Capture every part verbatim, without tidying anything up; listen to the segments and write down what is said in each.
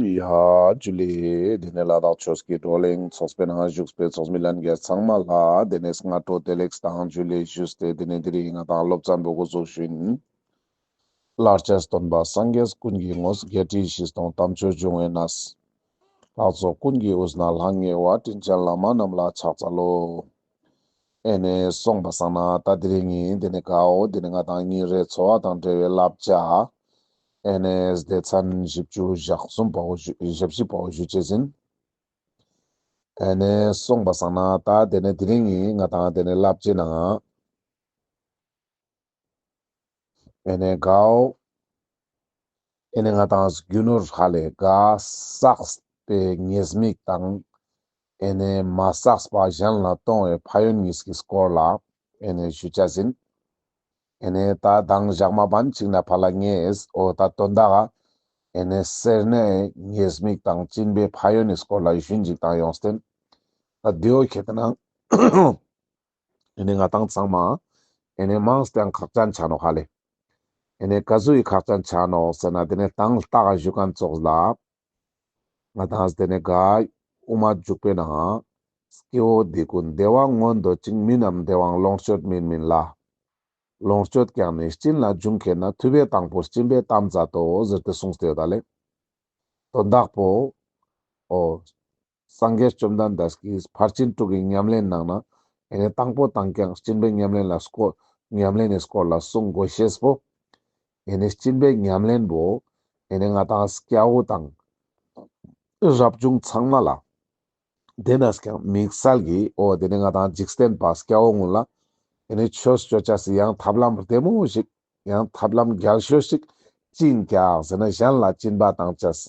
ཡ་ཇུ་ལེ། དེ་ནས་ལ་དྭགས་ཆོས་ཀྱི་བགྲོ་གླེང་ཚོགས་པའི་ནང་བཞུགས་པའི་ཚོགས་མི་ལྷན་རྒྱས་ཚང་མ་ལ་དེ་ནས་སྔ་དྲོ་བདེ་ལེགས་དང་ཇུ་ལེ་ཞུས་ཏེ། དེ་ནས་དེ་རིང་ང་དང་སློབ་ཚན་པོ་འགོ་ཚུགས་ཤིན། ལྷར་བཅས་སྟོན་པ་སངས་རྒྱས་ཀུན་གྱི་དངོས། བརྒྱད་ཁྲི་བཞི་སྟོང་དམ་ཆོས་འབྱུང་བའི་གནས། ལྷ་ཚོགས་ཀུན་གྱི་དབུས་ན་ལྷང་ངེ་བ། དྲིན་ཅན་བླ་མ་རྣམས་ལ་ཕྱག་འཚལ་ལོ། ཨེ་ནས་སོང་པ་སང་ན་ད་དེ་རིང་ངི་དེ་ནས་གའོ་དེ་ནས་ང་དང་ཉིན་རེའི་འཚོ་བ་དང་འབྲེལ་བའི་བསླབ་བྱ། ཨེ་ནས་སྡེ་ཚན་བཞི་བཅུ་ཞེ་གསུམ་པའོ་ཞུ་ཞེ་བཞི་པའོ་ཞུ་ཅེས་ཨིན། ཨེ་ནས་སོང་པ་སང་ན་ད་དེ་ནས་དེ་རིང་ངི་ང་དང་དེ་ནས་བསླབ་བྱའི་ནང་ཨེ་ནས་གའོ། ཨེ་ནས་ང་དང་རྒྱུ་ནོར་ཧ་ལས་ག་བསགས་པའི་ཉེས་དམིགས་དང་། ཨེ་ནས་མ་བསགས་པ་གཞན་ལ་གཏོང་བའི་ཕན་ཡོན་གཉིས་ཀྱི་སྐོར་ལ་ཨེ་ནས་ཞུ་ཅེས་ཨིན། ཨེ་ནས་ད་དང་ཞག་མ་བན་ཅིག་ན་ཕར་ལ་ངས་འོ་ད་དོན་དག་ཨེ་ནས་སེར་སྣའི་ཉེས་དམིགས་དང་སྦྱིན་པའི་ཕན་ཡོན་ནི་སྐོར་ལ་ཞུན་ཅིག་དང་ཡོངས་ཏེ། ད་དེའོ་ཁྱེད་དེ་ན་ཨེ་ནས་ང་དང་ཚང་མ་ཨེ་ནས་མང་སྟེ་ཡང་ཁག་ཅན་ཆ་ནོག་ཧ་ལེ། ཨེ་ནས་ག་ཟུག་གི་ཁག་ཅན་ཆ་ནོག་ཟེར་ན་དེ་ནས་དང་ལྟ་ག་ཞུ་མཁན་ཙོགས་ལ། ང་དང་དེ་ནས་ག་དབུ་མ་འཇུག་པའི་ནང་སྐྱེ་བོ་འདི་ཀུན་བདེ་བ་མངོན་འདོད་ཅིང་། མི་རྣམས་བདེ་བའང་ལོངས་སྤྱོད་མིན་མིན་ལ། ལོངས་སྤྱོད་ཀྱང་ནི་སྦྱིན་ལ་འབྱུང་མཁྱེན་ན། ཐུབ་པས་དང་པོར་སྦྱིན་པའི་གཏམ་མཛད་དོ་ཟེར་ཏེ་གསུངས་ཏེ་ཡོད་ད་ལེ། དོན་དག་པོ་འོ་སངས་རྒྱས་བཅོམ་ལྡན་འདས་ཀྱིས་ཕར་ཕྱིན་དྲུག་གི་ཉམས་ལེན་ནང་ན་ཨེ་ནས་དང་པོ་དང་ཀྱང་སྦྱིན་པའི་ཉམས་ལེན་ལ་སྐོར་ཉམས་ལེན་ནི་སྐོར་ལ་གསུང་དགོས་ཤེས་པོ། ཨེ་ནས་སྦྱིན་པའི་ཉམས་ལེན་པོ་ཨེ་ནས་ང་དང་སྐྱ་བོ་དང་རབ་བྱུང་ཚང་མ་ལ་དེ་ན་ཀྱང་དམིགས་བསལ་གྱི་འོ་དེ་ནས་ང་དང་འཇིག་རྟེན་པ་སྐྱ་བོ་ངུན་ལ་ཨེ་ནས་ཆོས་ཅོ་ཅེས་སི་ཡང་ཐབས་ལམ་བདེ་མོ་ཞིག་ཡང་ཐབས་ལམ་རྒྱལ་ཤོས་ཤིག་ཅི་ཨིན་ཀྱག་ཟེར་ན་གཞན་ལ་སྦྱིན་པ་བཏང་ཅེས།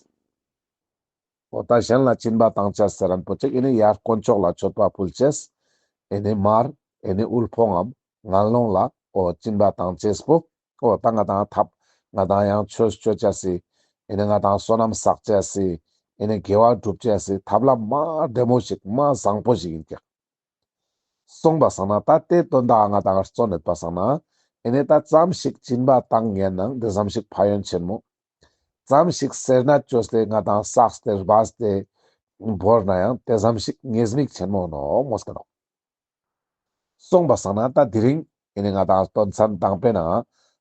འོ་ད་གཞན་ལ་སྦྱིན་པ་བཏང་ཅེས་ཟེར་མཁན་པོ་ཅིག་ཨེ་ནས་ཡར་དཀོན་མཆོག་ལ་མཆོད་པ་ཕུལ་ཅེས། ཨེ་ནས་མར་ཨེ་ནས་དབུལ་ཕོངས་ངམ་ངན་སློང་ལ་འོ་སྦྱིན་པ་བཏང་ཅེས་པོ། འོ་ད་ང་དང་ཐབས་ང་དང་ཡང་ཆོས་ཅོ་ཅེས་སི་ཨེ་ནས་ང་དང་བསོད་ནམས་བསགས་ཅེས་སི་ཨེ་ནས་དགེ་བ་སྒྲུབ་ཅེས་སི་ཐབས་ལམ་མ་བདེ་མོ་ཞིག་མ་བཟང་པོ་ཞིག་ཨིན་ཀྱག། སོང་པ་སང་ན་ད་དེ་དོན་དག་ང་དང་ང་བརྩོན་ནེད་པ་སང་ན་ཨེ་ནས་ད་ཙམ་ཞིག་སྦྱིན་པ་བཏང་ཉན་ནང་དེ་ཙམ་ཞིག་ཕན་ཡོན་ཆེན་མོ། ཙམ་ཞིག་སེར་སྣ་བཅོས་ཏེ་ང་དང་བསགས་ཏེ་སྦས་ཏེ་བོར་ན་ཡང་དེ་ཙམ་ཞིག་ཉེས་དམིགས་ཆེན་མོ་ནོག་མོལ་ཏེ་ནོག། སོང་པ་སང་ན་ད་དེ་རིང་ཨེ་ནས་ང་དང་དོན་ཚན་དང་པོའི་ནང་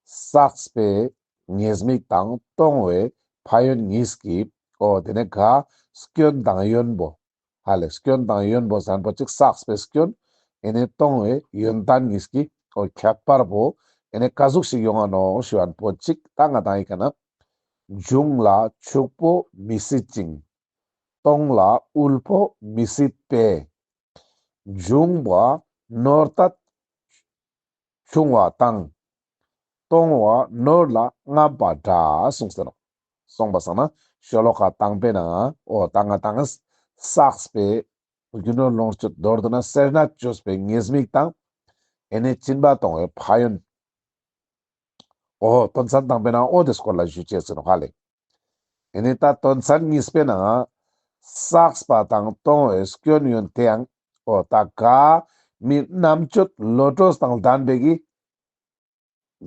བསགས་པའི་ཉེས་དམིགས་དང་གཏོང་བའི་ཕན་ཡོན་གཉིས་ཀྱི་འོ་དེ་ནས་ག་སྐྱོན་དང་ཡོན་པོ། ཧ་ལས་སྐྱོན་དང་ཡོན་པོ་ཟེར་མཁན་པོ་ཅིག་བསགས་པའི་སྐྱོན་ཨེ་ནས་གཏོང་བའི་ཡོན་ཏན་གཉིས་ཀྱི་འོ་ཁྱད་པར་པོ་ཨེ་ནས་ག་ཟུག་ཞིག་ཡོང་ང་ནོག་ཞུ་མཁན་པོ་ཅིག་ད་ང་དང་ཨི་ཀ་ན། འབྱུང་ལ་ཕྱུག་པོ་མི་སྲིད་ཅིང་། གཏོང་ལ་དབུལ་པོ་མི་སྲིད་པས། འབྱུང་བ་ནོར་ལྟར་ཆུང་བ་དང་། གཏོང་བ་ནོར་ལ་རྔམ་པ་འདྲ་གསུངས་ཏེ་ནོག། སོང་པ་སང་ན་ཤོ་ལོ་ཀ་དང་པོའི་ནང་འོ་ད་ང་དང་བསགས་པའི་རྒྱུ་ནོར་ལོངས་སྤྱོད་མདོར་བསྡུ་ན་སེར་སྣ་བཅོས་པའི་ཉེས་དམིགས་དང་ཨེ་ནས་སྦྱིན་པ་གཏོང་བའི་ཕན་ཡོན། འོ་དོན་ཚན་དང་པོའི་ནང་འོ་དེ་སྐོར་ལ་ཞུ་ཅེས་ཨིན་ནོག་ཧ་ལེ། ཨེ་ནས་ད་དོན་ཚན་གཉིས་པའི་ནང་བསགས་པ་དང་གཏོང་བའི་སྐྱོན་ཡོན་དེ་ཡང་འོ་ད་ག་མི་རྣམ་དཔྱོད་བློ་གྲོས་དང་ལྡན་པའི་གི་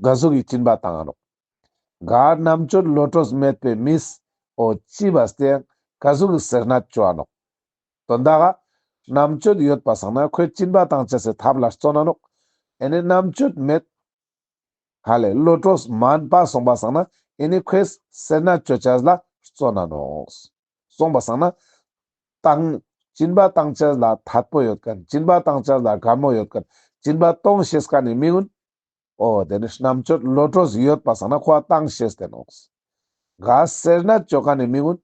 ག་ཟུག་གི་སྦྱིན་པ་བཏང་ང་ནོག། ག་རྣམ་དཔྱོད་བློ་གྲོས་མེད་པའི་མིས་འོ་ཅི་བས་ཏེ་ཡང་ག་ཟུག་གི་སེར་སྣ་བཅོ་འ་ནོག། དོན་དག་ག་རྣམ་དཔྱོད་ཡོད་པ་སང་ན་ཁོས་སྦྱིན་པ་བཏང་ཅེས་སི་ཐབས་ལ་བརྩོན་ན་ནོག། ཨེ་ནས་རྣམ་དཔྱོད་མེད། ཧ་ལས་བློ་གྲོས་མན་པ་སོང་པ་སང་ན་ཨེ་ནི་ཁོས་སེར་སྣ་ཅོ་ཅེས་ལ་བརྩོན་ན་ནོག། སོང་པ་སང་ན་བཏང་སྦྱིན་པ་བཏང་ཅེས་ལ་ཐད་པོ་ཡོད་མཁན། སྦྱིན་པ་བཏང་ཅེས་ལ་དགའ་མོ་ཡོད་མཁན། སྦྱིན་པ་གཏོང་ཤེས་མཁན་ནི་མི་གུན་འོ་དེ་ནི་རྣམ་དཔྱོད་བློ་གྲོས་ཡོད་པ་སང་ན་ཁོ་བ་བཏང་ཤེས་ཏེ་ནོག། ག་སེར་སྣ་ཅོ་མཁན་ནི་མི་གུན་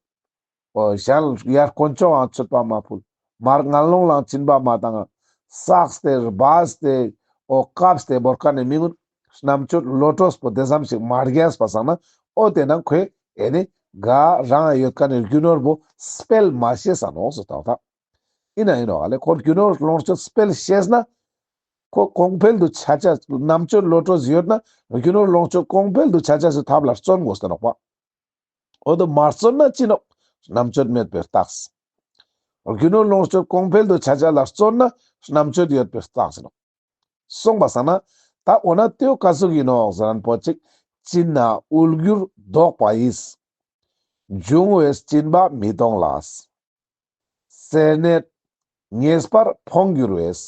འོ་གཞན་ཡར་དཀོན་མཆོག་ལའང་མཆོད་པ་མ་ཕུལ། མར་ངན་སློང་ལའང་སྦྱིན་པ་མ་བཏང་། བསགས་ཏེ་སྦས་ཏེ་འོ་བཀབ་སྟེ་བོར་མཁན་ནི་མི་གུན་རྣམ་དཔྱོད་བློ་གྲོས་པོ་དེ་ཙམ་ཞིག་མ་རྒྱས་པ་སང་ན་འོ་དེ་ན་ཁོས་ཨེ་ནི་ག་རང་ཡོད་མཁན་ནི་རྒྱུ་ནོར་བོ་སྤེལ་མ་ཤེས་ས་ནོག་ཟེར་ཏེ་ནོག་ད། ཨིན་ན་ཨིན་ནོག་ཨ་ལེ། ཁོ་རྒྱུ་ནོར་ལོངས་སྤྱོད་སྤེལ་ཤེས་ན་ཁོ་གོང་འཕེལ་དུ་ཆ་ཅེས་རྣམ་དཔྱོད་བློ་གྲོས་ཡོད་ན་རྒྱུ་ནོར་ལོངས་སྤྱོད་གོང་འཕེལ་དུ་ཆ་ཅེས་སི་ཐབས་ལ་བརྩོན་དགོས་ཏེ་ནོག་པ། འོ་དོ་མ་བརྩོན་ན་ཅི་ནོག། རྣམ་དཔྱོད་མེད་པའི་རྟགས། རྒྱུ་ནོར་ལོངས་སྤྱོད་གོང་འཕེལ་དུ་ཆ་ཅེས་ལ་བརྩོན་ན་རྣམ་དཔྱོད་ཡོད་པའི་རྟགས་ཨིན་ནོག། སོང་པ་སང་ན་ད་འོ་ན་དེའོ་ག་ཟུག་ཨིན་ནོག་ཟེར་ན་པོ་ཅིག་བྱིན་ན་དབུལ་འགྱུར་བདོག་པ་ཡིས། འབྱུང་བས་སྦྱིན་པ་མི་གཏོང་ལ། སེར་སྣས་ཉེས་པར་ཕོངས་འགྱུར་བས།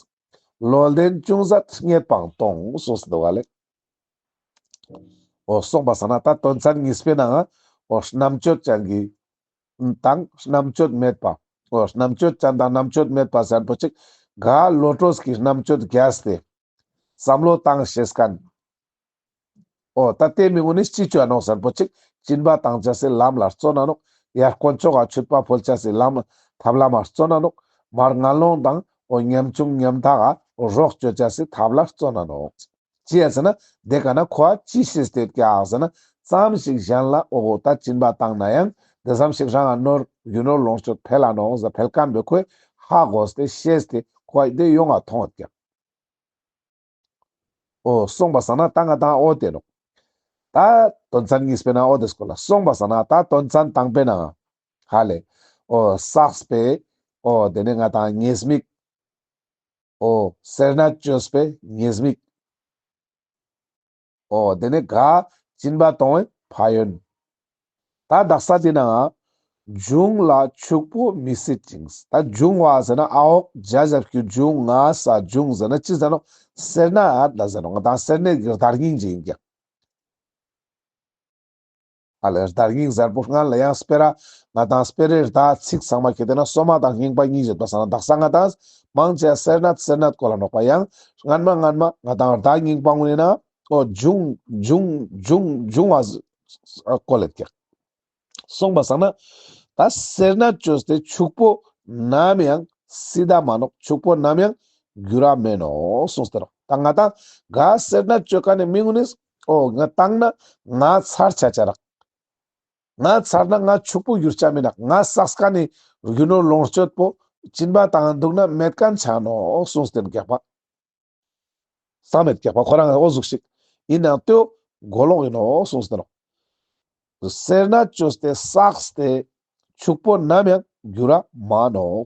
བློ་ལྡན་ཅུང་ཟད་རྙེད་པའང་གཏོང་། གསུངས་སུ་འདུག་ག་ལེ། འོ་གསུངས་པ་སང་ན་ད་དོན་ཚན་གཉིས་པའི་ནང་འོ་རྣམ་དཔྱོད་ཅན་གྱི་དང་རྣམ་དཔྱོད་མེད་པ། འོ་རྣམ་དཔྱོད་ཅན་དང་རྣམ་དཔྱོད་མེད་པ་ཟེར་པོ་ཅིག་ག་བློ་གྲོས་ཀྱི་རྣམ་དཔྱོད་རྒྱས་ཏེ་བསམ་བློ་བཏང་ཤེས་མཁན། འོ་ད་དེ་མི་ངོ་ནི་ཅི་ཅོ་ནོག་ཟེར་པོ་ཅིག་སྦྱིན་པ་བཏང་ཅེས་སི་ལམ་ལ་བརྩོན་ན་ནོག། ཡར་དཀོན་མཆོག་ག་མཆོད་པ་ཕུལ་ཅེས་སི་ལམ་ཐབས་ལམ་ལ་བརྩོན་ན་ནོག། མར་ངན་སློང་དང་འོ་ཉམ་ཆུང་ཉམ་ཐག་ག་རོགས་ཅོ་ཅེས་སི་ཐབས་ལ་བརྩོན་ན་ནོག། ཅི་ཡ་ཟེར་ན་དེ་ཀ་ན་ཁོ་ཅི་ཤེས་ཏེ་ཡོད་ཀྱག་ཟེར་ན་ཙམ་ཞིག་གཞན་ལ་འོ་ད་སྦྱིན་པ་བཏང་ན་ཡང་དེ་ཙམ་ཞིག་རང་ང་ནོར་རྒྱུ་ནོར་ལོངས་སྤྱོད་འཕེལ་ལ་ནོག་ཟེར་འཕེལ་མཁན་པོ་ཁོས་ཧ་གོ་སྟེ་ཤེས་ཏེ་ཁོ་དེ་ཡོང་ང་མཐོང་ཡོད་ཀྱག། འོ་གསུངས་པ་སང་ན་ད་ང་དང་འོ་དེ་ནོག། ད་དོན་ཚན་གཉིས་པའི་ནང་འོ་དེ་སྐོར་ལ་གསུངས་པ་སང་ན་ད་དོན་ཚན་དང་པོའི་ནང་ཧ་ལེ། འོ་བསགས་པའི་འོ་དེ་ནི་ང་དང་ཉེས་དམིགས། འོ་སེར་སྣ་བཅོས་པའི་ཉེས་དམིགས། འོ་དེ་ནི་ག་སྦྱིན་པ་གཏོང་བའི་ཕན་ཡོན། ད་དག་ས་དེ་ནང་འབྱུང་ལ་ཕྱུག་པོ་མི་སྲིད་ཅིང་། ད་འབྱུང་བ་ཟེར་ན་ཨ་འོག་ཇ་ཞབས་ཀྱུ་འབྱུང་ང་ས་འབྱུང་ཟེར་ན་ཅི་ཟེར་ནོག། སེར་སྣ་ཨ་ད་ཟེར་ནོག། ང་དང་སེར་སྣའི་བརྡ་རྙིང་ཅིག་ཡིན་ཀྱག། ཨ་ལེ་བརྡ་རྙིང་ཟེར་པོ་སྔན་ལ་ཡང་སྤེ་ར་ང་དང་སྤེ་རའི་བརྡ་ཚིག་ཚང་མ་ཁྱེར་ཏེ་ན་སོ་མ་དང་རྙིང་པ་གཉིས་ཡོད་པ་སང་ན་དག་ས་ང་དང་མང་ཆེ་སེར་སྣ་སེར་སྣ་སྐོར་ལ་ནོག་པ། ཡང་སྔན་མ་སྔན་མ་ང་དང་བརྡ་རྙིང་པ་ངུ་ནི་ན་འོ་འབྱུང་འབྱུང་འབྱུང་འབྱུང་བ་སྐོར་ལ་ཀྱག། གསུངས་པ་སང་ན་ད་སེར་སྣ་བཅོས་ཏེ་ཕྱུག་པོ་ནམ་ཡང་སྲིད་ད་མ་ནོག། ཕྱུག་པོ་ནམ་ཡང་འགྱུར་ར་མེད་ནོག་གསུངས་ཏེ་ནོག། ད་ང་དང་ག་སེར་སྣ་བཅོ་མཁན་ནི་མི་ངུ་ནི་འོ་ང་བཏང་ན་ང་ཚར་ཆ་ཆ་རག། ང་ཚར་ན་ང་ཕྱུག་པོ་འགྱུར་ཆ་མི་ནོག། ང་བསགས་མཁན་ནི་རྒྱུ་ནོར་ལོངས་སྤྱོད་པོ་སྦྱིན་པ་བཏང་འདུག་ན་མེད་མཁན་ཆ་ནོག་གསུངས་ཏེ་ཀྱག་པ། བསམ་མེད་ཀྱག་པ་ཁོ་རང་འོ་ཟུག་ཞིག་ཡིན་ནང་ལྟོས་གོ་ལོག་ཡིན་ནོག་གསུངས་ཏེ་ནོག། སེར་སྣ་བཅོས་ཏེ་བསགས་ཏེ་ཕྱུག་པོ་ནམ་ཡང་འགྱུར་ར་མ་ནོག།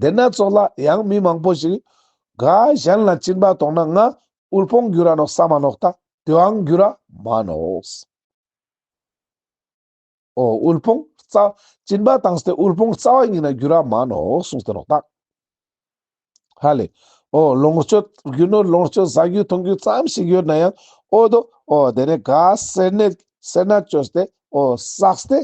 དེ་ན་ཙོགས་ལ་ཡང་མི་མང་པོ་ཞིག་ག་གཞན་ལ་སྦྱིན་པ་གཏོང་ན་ང་དབུལ་ཕོངས་འགྱུར་ར་ནོག་བསམ་མ་ནོག། ད་དེའང་འགྱུར་ར་མ་ནོག། འོ་དབུལ་ཕོངས་རྩ་སྦྱིན་པ་བཏང་སྟེ་དབུལ་ཕོངས་རྩ་བ་ཉིད་ན་འགྱུར་ར་མ་ནོག་གསུངས་ཏེ་ནོག་ད། ཧ་ལེ། འོ་ལོངས་སྤྱོད་རྒྱུ་ནོར་ལོངས་སྤྱོད་ཟ་རྒྱུ་འཐུང་རྒྱུ་ཙམ་ཞིག་ཡོད་ན་ཡང་འོ་དོ་འོ་དེ་ནས་ག་སེར་སྣ་སེར་སྣ་བཅོས་ཏེ་འོ་བསགས་ཏེ།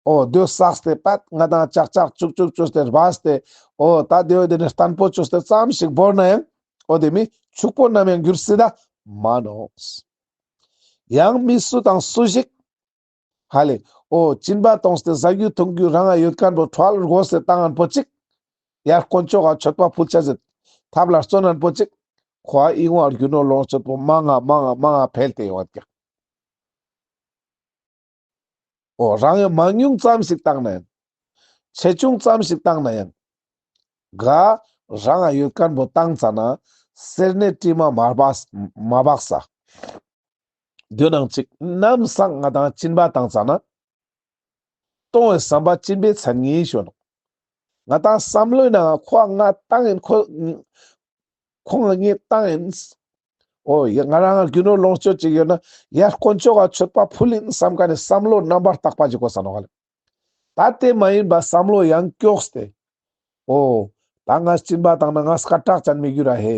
འོ་དོ་བསགས་ཏེ་པད་ང་དང་ཅག་ཅག་ཅུག་ཅུག་བཅོས་ཏེ་སྦས་ཏེ་འོ་ད་དེ་འོ་དེ་ནས་བརྟན་པོ་བཅོས་ཏེ་ཙམ་ཞིག་བོར་ན་ཡང་འོ་དེ་མི་ཕྱུག་པོ་ནམ་ཡང་འགྱུར་སྲིད་ད་མ་ནོག། ཡང་མི་སུ་དང་སུ་ཞིག་ཧ་ལེ། འོ་སྦྱིན་པ་གཏོང་སྟེ་ཟ་རྒྱུ་འཐུང་རྒྱུ་རང་ང་ཡོད་མཁན་པོ་ཁྲོལ་དགོས་ཏེ་བཏང་ངན་པོ་ཅིག། ཡར་དཀོན་མཆོག་ག་མཆོད་པ་ཕུལ་ཆ་ཟེར་ཐབས་ལ་བརྩོན་ངན་པོ་ཅིག། ཁོ་ཨི་ངོ་རྒྱུ་ནོར་ལོངས་སྤྱོད་པོ་མང་ང་མང་ང་མང་ང་འཕེལ་ཏེ་ཡོང་བ་ཀྱག། འོ་རང་ཡང་མང་ཉུང་ཙམ་ཞིག་བཏང་ན་ཡང་ཆེ་ཆུང་ཙམ་ཞིག་བཏང་ན་ཡང་ག་རང་ང་ཡོད་མཁན་པོ་བཏང་ཙ་ན་སེར་སྣའི་དྲི་མ་མ་སྦགས་མ་སྦགས་ས། དེ་ནང་ཅིག་ནམ་སང་ང་དང་སྦྱིན་པ་བཏང་ཙ་ན་གཏོང་བའི་བསམ་པ་སྦྱིན་པའི་མཚན་ཉིད་ཞུ་ནོག། ང་དང་བསམ་བློའི་ནང་ཁོ་ང་བཏང་ཡིན་ཁོ་ཁོ་ང་ངས་བཏང་ཡིན། འོ་ཡ་ང་རང་ང་རྒྱུ་ནོར་ལོངས་སྤྱོད་ཅིག་ཡོད་ན་ཡར་དཀོན་མཆོག་ག་མཆོད་པ་ཕུལ་ཡིན་བསམ་མཁན་ནི་བསམ་བློ་རྣམ་པར་དག་པ་ཅིག་དགོས་ས་ནོག་ཧ་ལེ། ད་དེ་མ་ཡིན་པ་བསམ་བློ་ཡང་སྐྱོགས་ཏེ། འོ་ད་ང་སྦྱིན་པ་བཏང་ན་ང་སྐད་གྲགས་ཅན་མི་འགྱུར་ར་ཧེ།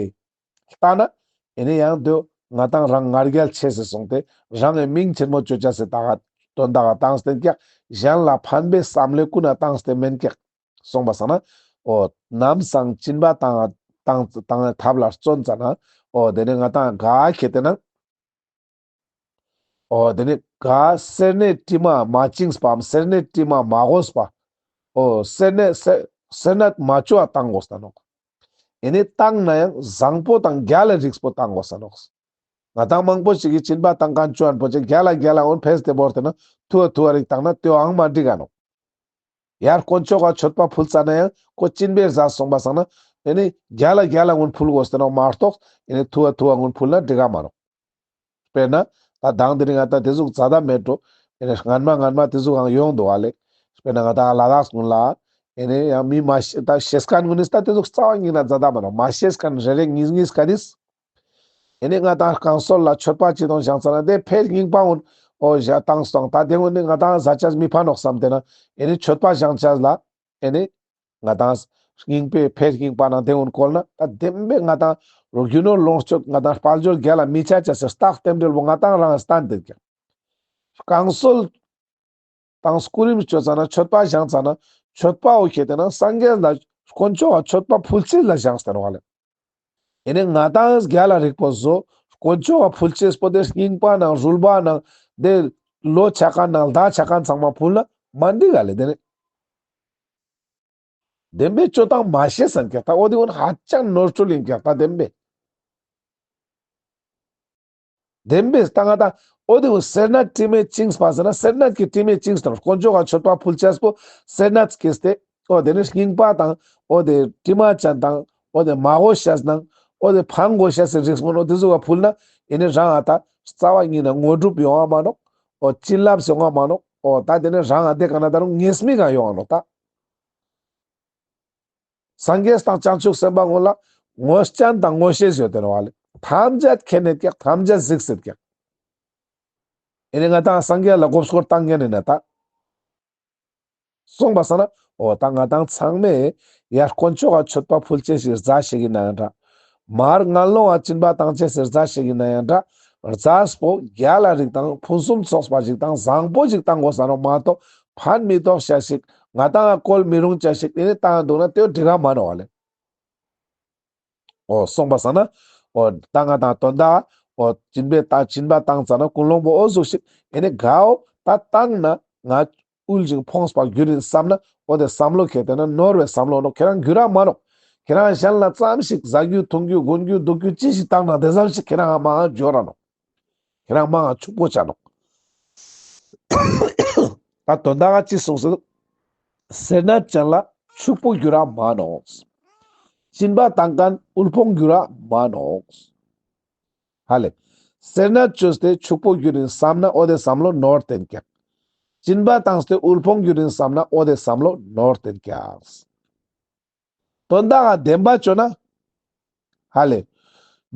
ལྟ་ན། ཨེ་ནི་ཡང་དུ་ང་དང་རང་ང་རྒྱལ་ཆེ་སེ་སོང་སྟེ་རང་ངི་མིང་ཆེན་མོ་བཅོ་ཆ་སེ་ད་ག་དོན་དག་ག་བཏང་སྟེ་ཀྱག། གཞན་ལ་ཕན་པའི་བསམ་བློའི་ཀུན་ན་བཏང་སྟེ་མེན་ཀྱག། སོང་པ་སང་ན། འོ་ནམ་སང་སྦྱིན་པ་བཏང་བཏང་བཏང་ཐབས་ལ་བརྩོན་ཙ་ན། འོ་དེ་ནི་ང་དང་ག་ཁེ་ཏེ་ན། འོ་དེ་ནི་ག་སེར་སྣའི་དྲི་མ་མ་བཅིངས་པའམ་སེར་སྣའི་དྲི་མ་མ་གོས་པ། འོ་སེར་སྣ་སེར་སེར་སྣ་མ་བཅོ་བ་བཏང་དགོས་ས་ནོག། ཨེ་ནི་བཏང་ན་ཡང་བཟང་པོ་དང་རྒྱལ་ལ་རིགས་པོ་བཏང་དགོས་ས་ནོག། ང་དང་མང་པོ་ཞིག་གིས་སྦྱིན་པ་བཏང་མཁན་བཅོ་ཨན་པོ་ཅིག་རྒྱལ་ལ་རྒྱལ་ལ་འོན་ཕེས་ཏེ་བོར་ཏེ་ན་ཐུ་བ་ཐུ་བ་རིགས་བཏང་ན་དེའང་མ་འགྲིག་ག་ནོག། ཡར་དཀོན་མཆོག་ག་མཆོད་པ་ཕུལ་ཙ་ན་ཡང་ཁོ་སྦྱིན་པའི་རྫས་སོང་པ་སང་ན་ཨེ་ནི་རྒྱལ་ལ་རྒྱལ་ལ་འོན་ཕུལ་དགོས་ཏེ་ནོག་མ་གཏོགས་ཨེ་ནི་ཐུ་བ་ཐུ་བ་འོན་ཕུལ་ན་འགྲིག་ག་མ་ནོག། དཔེར་ན་ད་དང་དེ་རིང་ང་ད་དེ་ཟུག་མཛད་ད་མེད་འགྲོ། ཨེ་ནི་སྔན་མ་སྔན་མ་དེ་ཟུག་ཡང་ཡོང་འདུག་ཨ་ལེ། དཔེར་ན་ང་ད་ལ་དྭགས་ཀུན་ལ་ཨེ་ནི་ཡང་མི་མ་ཤེས་ད་ཤེས་མཁན་ཀུན་ནིས་ད་དེ་ཟུག་རྩ་བ་ཉིད་ན་མཛད་ད་མ་ནོག། མ་ཤེས་མཁན་རེ་རེ་གཉིས་གཉིས་ཀ་ནིས་ཨེ་ནི་ང་ད་རྐང་སོལ་ལ་མཆོད་པ་ཅི་གཏོང་བཞག་ཙ་ན་དེ་ཕེ་རྙིང་པ་འོན་ འོ་ཞག་བཏང་སོང་། ད་དེ་འོ་ནི་ང་ཏང་ཟ་ཅེས་མི་ཕན་ནོག་བསམ་སྟེ་ན་ཨེ་ནི་མཆོད་པ་བཞེངས་ཅེས་ལ་ཨེ་ནི་ང་ཏང་རྙིང་པའི་ཕའི་རྙིང་པ་ནང་དེ་འོ་ནི་བཀོལ་ན་ད་བདེན་པའི་ང་ཏང་རྒྱུ་ནོར་ལོངས་སྤྱོད་ང་ཏང་དཔལ་འབྱོར་རྒྱལ་ལ་མི་ཆ་ཅེས་སི་རྟགས་རྟེན་འབྲེལ་བོ་ང་ཏང་རང་བསྟན་ཏེ་ཀྱང་། བསྐང་གསོལ་དང་སྐུ་རིམ་བཅོ་ཙ་ན་མཆོད་པ་བཞེངས་ཙ་ན་མཆོད་པ་འོ་ཁྱེར་ཏེ་ན་སངས་རྒྱས་ལ་དཀོན་མཆོག་ག་མཆོད་པ་ཕུལ་ཅེས་ལ་བཞེངས་ཏེ་ནོག་ལེ། ཨེ་ནི་ང་ཏང་རྒྱལ་ལ་རིག་པོ་བཟོ་དཀོན་མཆོག་ག་ཕུལ་ཅེས་པོ་དེ་རྙིང་པ་ནང་རུལ་བ་ནང་དེ་ལོ་ཆ་མཁན་ནང་ཟླ་ཆ་མཁན་ཚང་མ་ཕུལ་ན་མ་འགྲིག་ག་ལེ། དེ་ནི་བདེན་པའི་སྤྱོད་སྟངས་མ་ཤེས་སན་ཀྱག་ད་འོ་དེ་འོ་ནི་ཧ་ཅང་ནོར་འཁྲུལ་ཡིན་ཀྱག་ད་བདེན་པའི། བདེན་པའི་ད་ང་ཏང་འོ་དེ་འོ་སེར་སྣ་དྲི་མས་བཅིངས་པ་ཟེར་ན་སེར་སྣ་གི་དྲི་མས་བཅིངས་ཏེ་ནོག་དཀོན་མཆོག་ག་མཆོད་པ་ཕུལ་ཅེས་པོ་སེར་སྣ་སྐྱེས་ཏེ་འོ་དེ་ནི་རྙིང་པ་དང་འོ་དེ་དྲི་མ་ཅན་དང་འོ་དེ་མ་གོ་ཤེས་ནང་འོ་དེ་ཕན་གོ་ཤེས་སི་རིགས་མོ་ནོ་དེ་ཟུག་ག་ཕུལ་ན་ཨེ་ནི་རང་ང་ད་རྩ་བ་ཉིད་ནས་དངོས་གྲུབ་ཡོང་བ་མ་ནོག་འོ་བྱིན་རླབས་ཡོང་བ་མ་ནོག་འོ་ད་དེ་ནི་རང་ང་དེ་ག་ན་ད་རུང་ཉེས་དམིགས་ག་ཡོང་བ་ནོག་ད། སངས་རྒྱས་དང་བྱང་ཆུབ་སེམས་དཔའ་ངོ་ལ་ངོ་སྤྱན་དང་ངོ་ཤེས་ཡོད་དེ་ནོག་ལེ། ཐམས་ཅད་མཁྱེན་ནེད་ཀྱག་ཐམས་ཅད་གཟིགས་སེད་ཀྱག་ཨེ་ནི་ང་ཏང་སངས་རྒྱས་ལ་མགོ་སྐོར་བཏང་ཉན་ནི་ན་ད། སོང་པ་སང་ན་འོ་ད་ང་ཏང་ཚང་མས་ཡར་དཀོན་མཆོག་ག་མཆོད་པ་ཕུལ་ཅེས་སི་རྫས་ཤིག་ཡིན་ན་ཡང་འདྲ། མར་ངན་སློང་ང་སྦྱིན་པ་བཏང་ཅེས་སི་རྫས་ཤིག་ཡིན་ན་ཡང་འདྲ། རྫས་པོ་རྒྱལ་ལ་རིགས་དང་ཕུན་སུམ་ཚོགས་པ་ཞིག་དང་བཟང་པོ་ཞིག་བཏང་དགོས་ས་ནོག་མ་གཏོགས་ཕན་མི་ཐོགས་ཤེས་ཤིག་ང་ཏང་ང་བཀོལ་མི་རུང་ཅེས་ཤིག་ཨེ་ནི་བཏང་འདུག་ན་དེ་འགྲིག་ག་མ་ནོག་ལེ། འོ་སོང་པ་སང་ན་འོ་ད་ང་ཏང་དོན་དག་འོ་སྦྱིན་པའི་ད་སྦྱིན་པ་བཏང་ཙ་ན་ཀུན་སློང་པོ་འོ་ཟུག་ཤིག་ཨེ་ནི་གའོ་ད་བཏང་ན་ང་དབུལ་ཞིང་ཕོངས་པར་འགྱུར་ཡིན་བསམ་ན་འོ་དེ་བསམ་བློ་ཁྱེར་ཏེ་ན་ནོར་བའི་བསམ་བློ་ནོག་ཁྱེད་རང་འགྱུར་ར་མ་ནོག་ཁྱེད་རང་གཞན་ལ་ཙམ་ཞིག་ཟ་རྒྱུ་འཐུང་རྒྱུ་གོན་རྒྱུ་འདུག་རྒྱུ་ཅི་ཞིག་བཏང་ན་དེ་ཙམ་ཞིག་ཁྱེད་རང་མང་ང་འབྱོར་ར་ནོག་ཁྱེད་རང་མང་ང་ཕྱུག་པོ་ཆ་ནོག་ད་དོན་དག་ཅི་གསུངས་སོ། སེར་སྣ་ཅན་ལ་ཕྱུག་པོ་འགྱུར་ར་མ་ནོག་སྦྱིན་པ་བཏང་མཁན་དབུལ་ཕོངས་འགྱུར་ར་མ་ནོག་ཧ་ལེ། སེར་སྣ་བཅོས་ཏེ་ཕྱུག་པོ་འགྱུར་ཡིན་བསམ་ན་འོ་དེ་བསམ་བློ་ནོར་བསྟན་ཀྱག་སྦྱིན་པ་བཏང་སྟེ་དབུལ་ཕོངས་འགྱུར་ཡིན་བསམ་ན་འོ་དེ་བསམ་བློ་ནོར་བསྟན་ཀྱག་དོན་དག་ག་བདེན་པ་བཅོས་ན། ཧ་ལེ།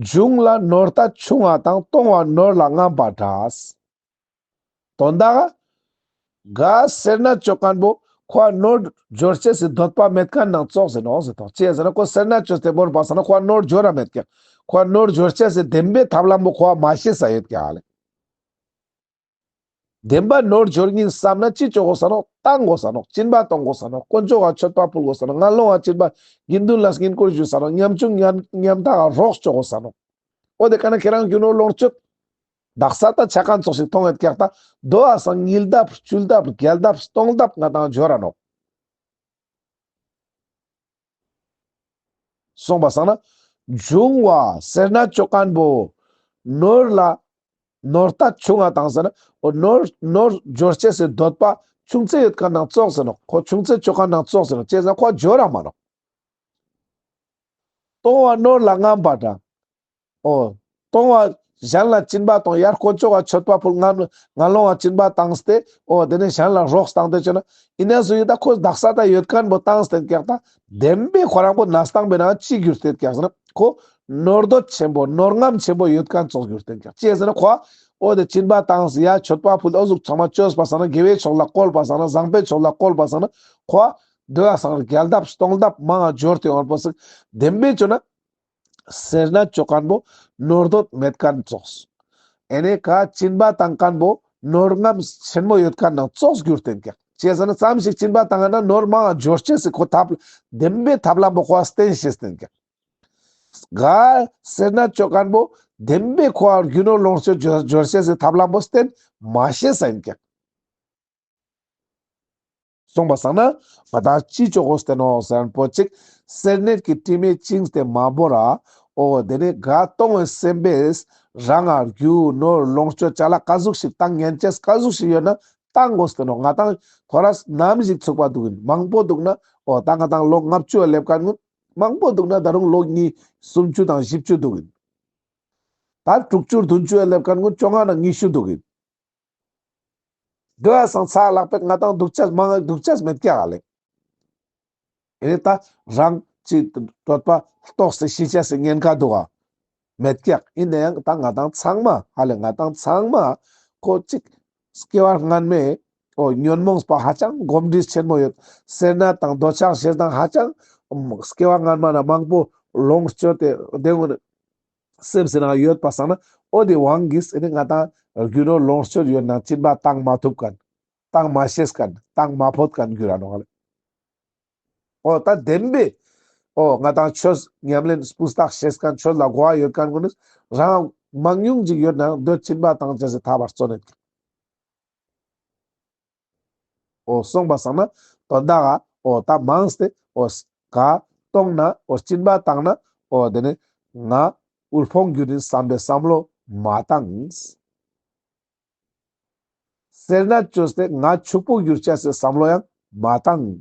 འབྱུང་ལ་ནོར་རྟགས་ཆུང་བ་དང་གཏོང་བ་ནོར་ལ་རྔམ་པ་འདྲ། དོན་དག་ག་སེར་སྣ་བཅོ་མཁན་པོ་ཁོ་ནོར་འབྱོར་ཅེས་སི་འདོད་པ་མེད་མཁན་ནང་ཙོགས་ཟེར་ནོག་ཟེར་དོ། ཅི་ཟེར་ན་ཁོ་སེར་སྣ་བཅོས་ཏེ་བོར་བ་སང་ན་ཁོ་ནོར་འབྱོར་ར་མེད་ཀྱག་ཁོ་ནོར་འབྱོར་ཅེས་སི་བདེན་པའི་ཐབས་ལམ་པོ་ཁོ་མ་ཤེས་ས་ཡོད་ཀྱག་ཧ་ལེ། བདེན་པ་ནོར་འབྱོར་ཡིན་བསམ་ན་ཅི་བཅོ་དགོས་ས་ནོག་བཏང་དགོས་ས་ནོག་སྦྱིན་པ་གཏོང་དགོས་ས་ནོག་དཀོན་མཆོག་ག་མཆོད་པ་ཕུལ་དགོས་ས་ནོག་ངན་སློང་ང་སྦྱིན་པ་དགེ་འདུན་ལ་བསྙེན་བཀུར་ཞུ་ས་ནོག་ཉམ་ཆུང་ཉམ་ཉམ་ཐག་ག་རོགས་བཅོ་དགོས་ས་ནོག་འོ་དེ་ཀ་ན་ཁྱེད་རང་རྒྱུ་ནོར་ལོངས་སྤྱོད་དག་ས་ད་ཆ་མཁན་ཙོགས་ཤིག་མཐོང་ཡོད་ཀྱག་ད་དོ་བ་སང་ཉིས་ལྡབ་བཅུ་ལྡབ་བརྒྱད་ལྡབ་སྟོང་ལྡབ་ང་ཏང་འབྱོར་ར་ནོག་སོང་པ་སང་ན། འབྱུང་བ་སེར་སྣ་བཅོ་མཁན་པོ། ནོར་ལ། ནོར་རྟགས་ཆུང་བ་དང་ཟེར་ན། འོ་ནོར་ནོར་འབྱོར་ཅེས་སི་འདོད་པ་ཆུང་ཙེ་ཡོད་མཁན་ནང་ཙོགས་ཟེར་ནོག་ཁོ་ཆུང་ཙེ་བཅོ་མཁན་ནང་ཙོགས་ཟེར་ནོག་ཅི་ཟེར་ན་ཁོ་འབྱོར་ར་མ་ནོག་གཏོང་བ་ནོར་ལ་རྔམ་པ་འདྲ། འོ། གཏོང་བ་གཞན་ལ་སྦྱིན་པ་གཏོང་ཡར་དཀོན་མཆོག་ག་མཆོད་པ་ཕུལ་ངན་ངན་སློང་ང་སྦྱིན་པ་བཏང་སྟེ་འོ་དེ་ནས་གཞན་ལ་རོགས་བཏང་སྟེ་བྱས་ན་ཡིན་ན་སུ་ཡིན་ད་ཁོ་དག་ས་ད་ཡོད་མཁན་པོ་བཏང་སྟེ་ཀྱག་ད་བདེན་པའི་ཁོ་རང་པོ་ན་སྟངས་པའི་ནང་ཅི་གྱུར་ཏེ་ཀྱག་ཟེར་ན་ཁོ་ནོར་འདོད་ཆེན་པོ་ནོར་རྔམ་ཆེན་པོ་ཡོད་མཁན་ཙོགས་གྱུར་ཏེ་ཀྱག་ཅི་ཟེར་ན་ཁོ་འོ་དེ་སྦྱིན་པ་བཏང་ཡ་མཆོད་པ་ཕུལ་འོ་ཟུག་ཚང་མ་བཅོས་པ་སང་ན་དགེ་བའི་ཕྱོགས་ལ་བཀོལ་བ་སང་ན་བཟང་པོའི་ཕྱོགས་ལ་བཀོལ་བ་སང་ན་ཁོ་འདོད་པ་སང་ན་བརྒྱ་ལྡབ་སྟོང་ལྡབ་མང་ང་འབྱོར་ཏེ་ཡོང་བ་པོ་ཟིག་བདེན་པའི་བཅོས་ན། སེར་སྣ་བཅོ་མཁན་པོ་ནོར་འདོད་མེད་མཁན་ཙོགས། ཨེ་ནེ་ཀ་སྦྱིན་པ་བཏང་མཁན་པོ་ནོར་རྔམ་ཆེན་མོ་ཡོད་མཁན་ནང་ཙོགས་གྱུར་ཏེན་ཀྱག་ཅི་ཟེར་ན་ཙམ་ཞིག་སྦྱིན་པ་བཏང་ན་ནོར་མང་ང་འབྱོར་ཅེས་སི་ཁོ་ཐབས་བདེན་པའི་ཐབས་ལམ་པོ་ཁོ་བསྟན་ཤེས་ཏེན་ཀྱག་ག་སེར་སྣ་བཅོ་མཁན་པོ་བདེན་པའི་ཁོ་རྒྱུ་ནོར་ལོངས་སྤྱོད་འབྱོར་ཅེས་སི་ཐབས་ལམ་པོ་བསྟན་མ་ཤེས་ས་ཡིན་ཀྱག་སོང་པ་སང་ན་ང་ཏང་ཅི་ཅོ་དགོས་ཏེ་ནོག་ཟེར་ན་པོ་ཅིག་སེར་སྣའི་དྲི་མས་བཅིངས་ཏེ་མ་བོར་ར། འོ་དེ་ནེ་ག་གཏོང་བའི་སེམས་པས་རང་ང་རྒྱུ་ནོར་ལོངས་སྤྱོད་ཅ་ལག་ག་ཟུག་ཞིག་བཏང་ཉན་ཅེས་ག་ཟུག་ཞིག་ཡོད་ན་བཏང་དགོས་ཏེ་ནོག་ང་ཏང་ཐོ་རས་ནམ་ཞིག་ཚུགས་པ་འདུག་ཡིན། མང་པོ་འདུག་ན་འོ་ད་ང་ཏང་ལོ་ལྔ་བཅུ་ལ་སླེབས་མཁན་ཀུན། མང་པོ་འདུག་ན་ད་རུང་ལོ་ཉི་སུམ་ཅུ་དང་བཞི་བཅུ་འདུག་ཡིན། ད་དྲུག་ཅུ་བདུན་ཅུ་ལ་སླེབས་མཁན་ཀུན་བཅོ་ལྔ་དང་ཉི་ཤུ་འདུག་ཡིན། དེ་བ་སང་ཚ་ལག་པས་ང་ཏང་འདུག་ཅེས་མང་ང་འདུག་ཅེས་མེད་ཀྱག་ལེ། ཨེ་ད་རང་ཅི་གྲོད་པ་ལྟོགས་ཏེ་ཤི་ཅེས་སི་ཉེན་ཁ་འདུག་ག་མེད་ཀྱག་ཡིན་ན་ཡང་ད་ང་ཏང་ཚང་མ་ཧ་ལེ་ང་ཏང་ཚང་མ་ཁོ་ཅིག་ སྐྱེ་བ་སྔན་མའི་འོ་ཉོན་མོངས་པ་ཧ་ཅང་གོམས་འདྲིས་ཆེན་མོ་ཡོད། སེར་སྣ་དང་འདོད་ཆགས་ཞེ་སྡང་ཧ་ཅང་སྐྱེ་བ་སྔན་མ་ན་མང་པོ་ལོངས་སྤྱོད་དེ་དེ་ངོ་ནི་སེམས་སི་ནང་ཡོད་པ་སང་ན་འོ་དེ་དབང་གིས་ཨེ་ནི་ང་ཏང་རྒྱུ་ནོར་ལོངས་སྤྱོད་ཡོད་ན་སྦྱིན་པ་བཏང་མ་ཐུབ་མཁན། བཏང་མ་ཤེས་མཁན། བཏང་མ་ཕོད་མཁན་འགྱུར་ར་ནོག་ལེ། འོ་ད་བདེན་པའི་འོ་ང་ཏང་ཆོས་ཉམས་ལེན་སྤུས་དག་ཤེས་མཁན་ཆོས་ལ་གོ་བ་ཡོད་མཁན་ཀུན་ནི་རང་མང་ཉུང་ཅིག་ཡོད་ན་འདོད་སྦྱིན་པ་བཏང་ཅེས་སི་ཐབས་ལ་བརྩོན་ནེ། འོ་སོང་པ་སང་ན་དོན་དག་ག་འོ་ད་མངས་ཏེ་འོ་ག་གཏོང་ན་འོ་སྦྱིན་པ་བཏང་ན་འོ་དེ་ནི་ང་དབུལ་ཕོངས་འགྱུར་ཡིན་བསམ་པའི་བསམ་བློ་མ་བཏང་། སེར་སྣ་བཅོས་ཏེ་ང་ཕྱུག་པོ་འགྱུར་ཅེས་སི་བསམ་བློ་ཡང་མ་བཏང་།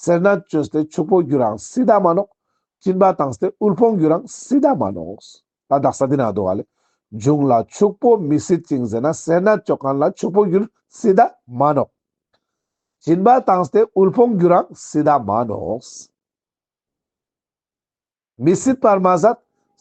སེར་སྣ་བཅོས་ཏེ་ཕྱུག་པོ་འགྱུར་རང་སྲིད་ད་མ་ནོག། སྦྱིན་པ་བཏང་སྟེ་དབུལ་ཕོངས་འགྱུར་རང་སྲིད་ད་མ་ནོག། ད་དག་ས་འདི་ན་འདུག་ག་ལེ། འབྱུང་ལ་ཕྱུག་པོ་མི་སྲིད་ཅིང་ཟེར་ན་སེར་སྣ་བཅོ་མཁན་ལ་ཕྱུག་པོ་འགྱུར་སྲིད་ད་མ་ནོག། སྦྱིན་པ་བཏང་སྟེ་དབུལ་ཕོངས་འགྱུར་རང་སྲིད་ད་མ་ནོག། མི་སྲིད་པར་མ་ཟད།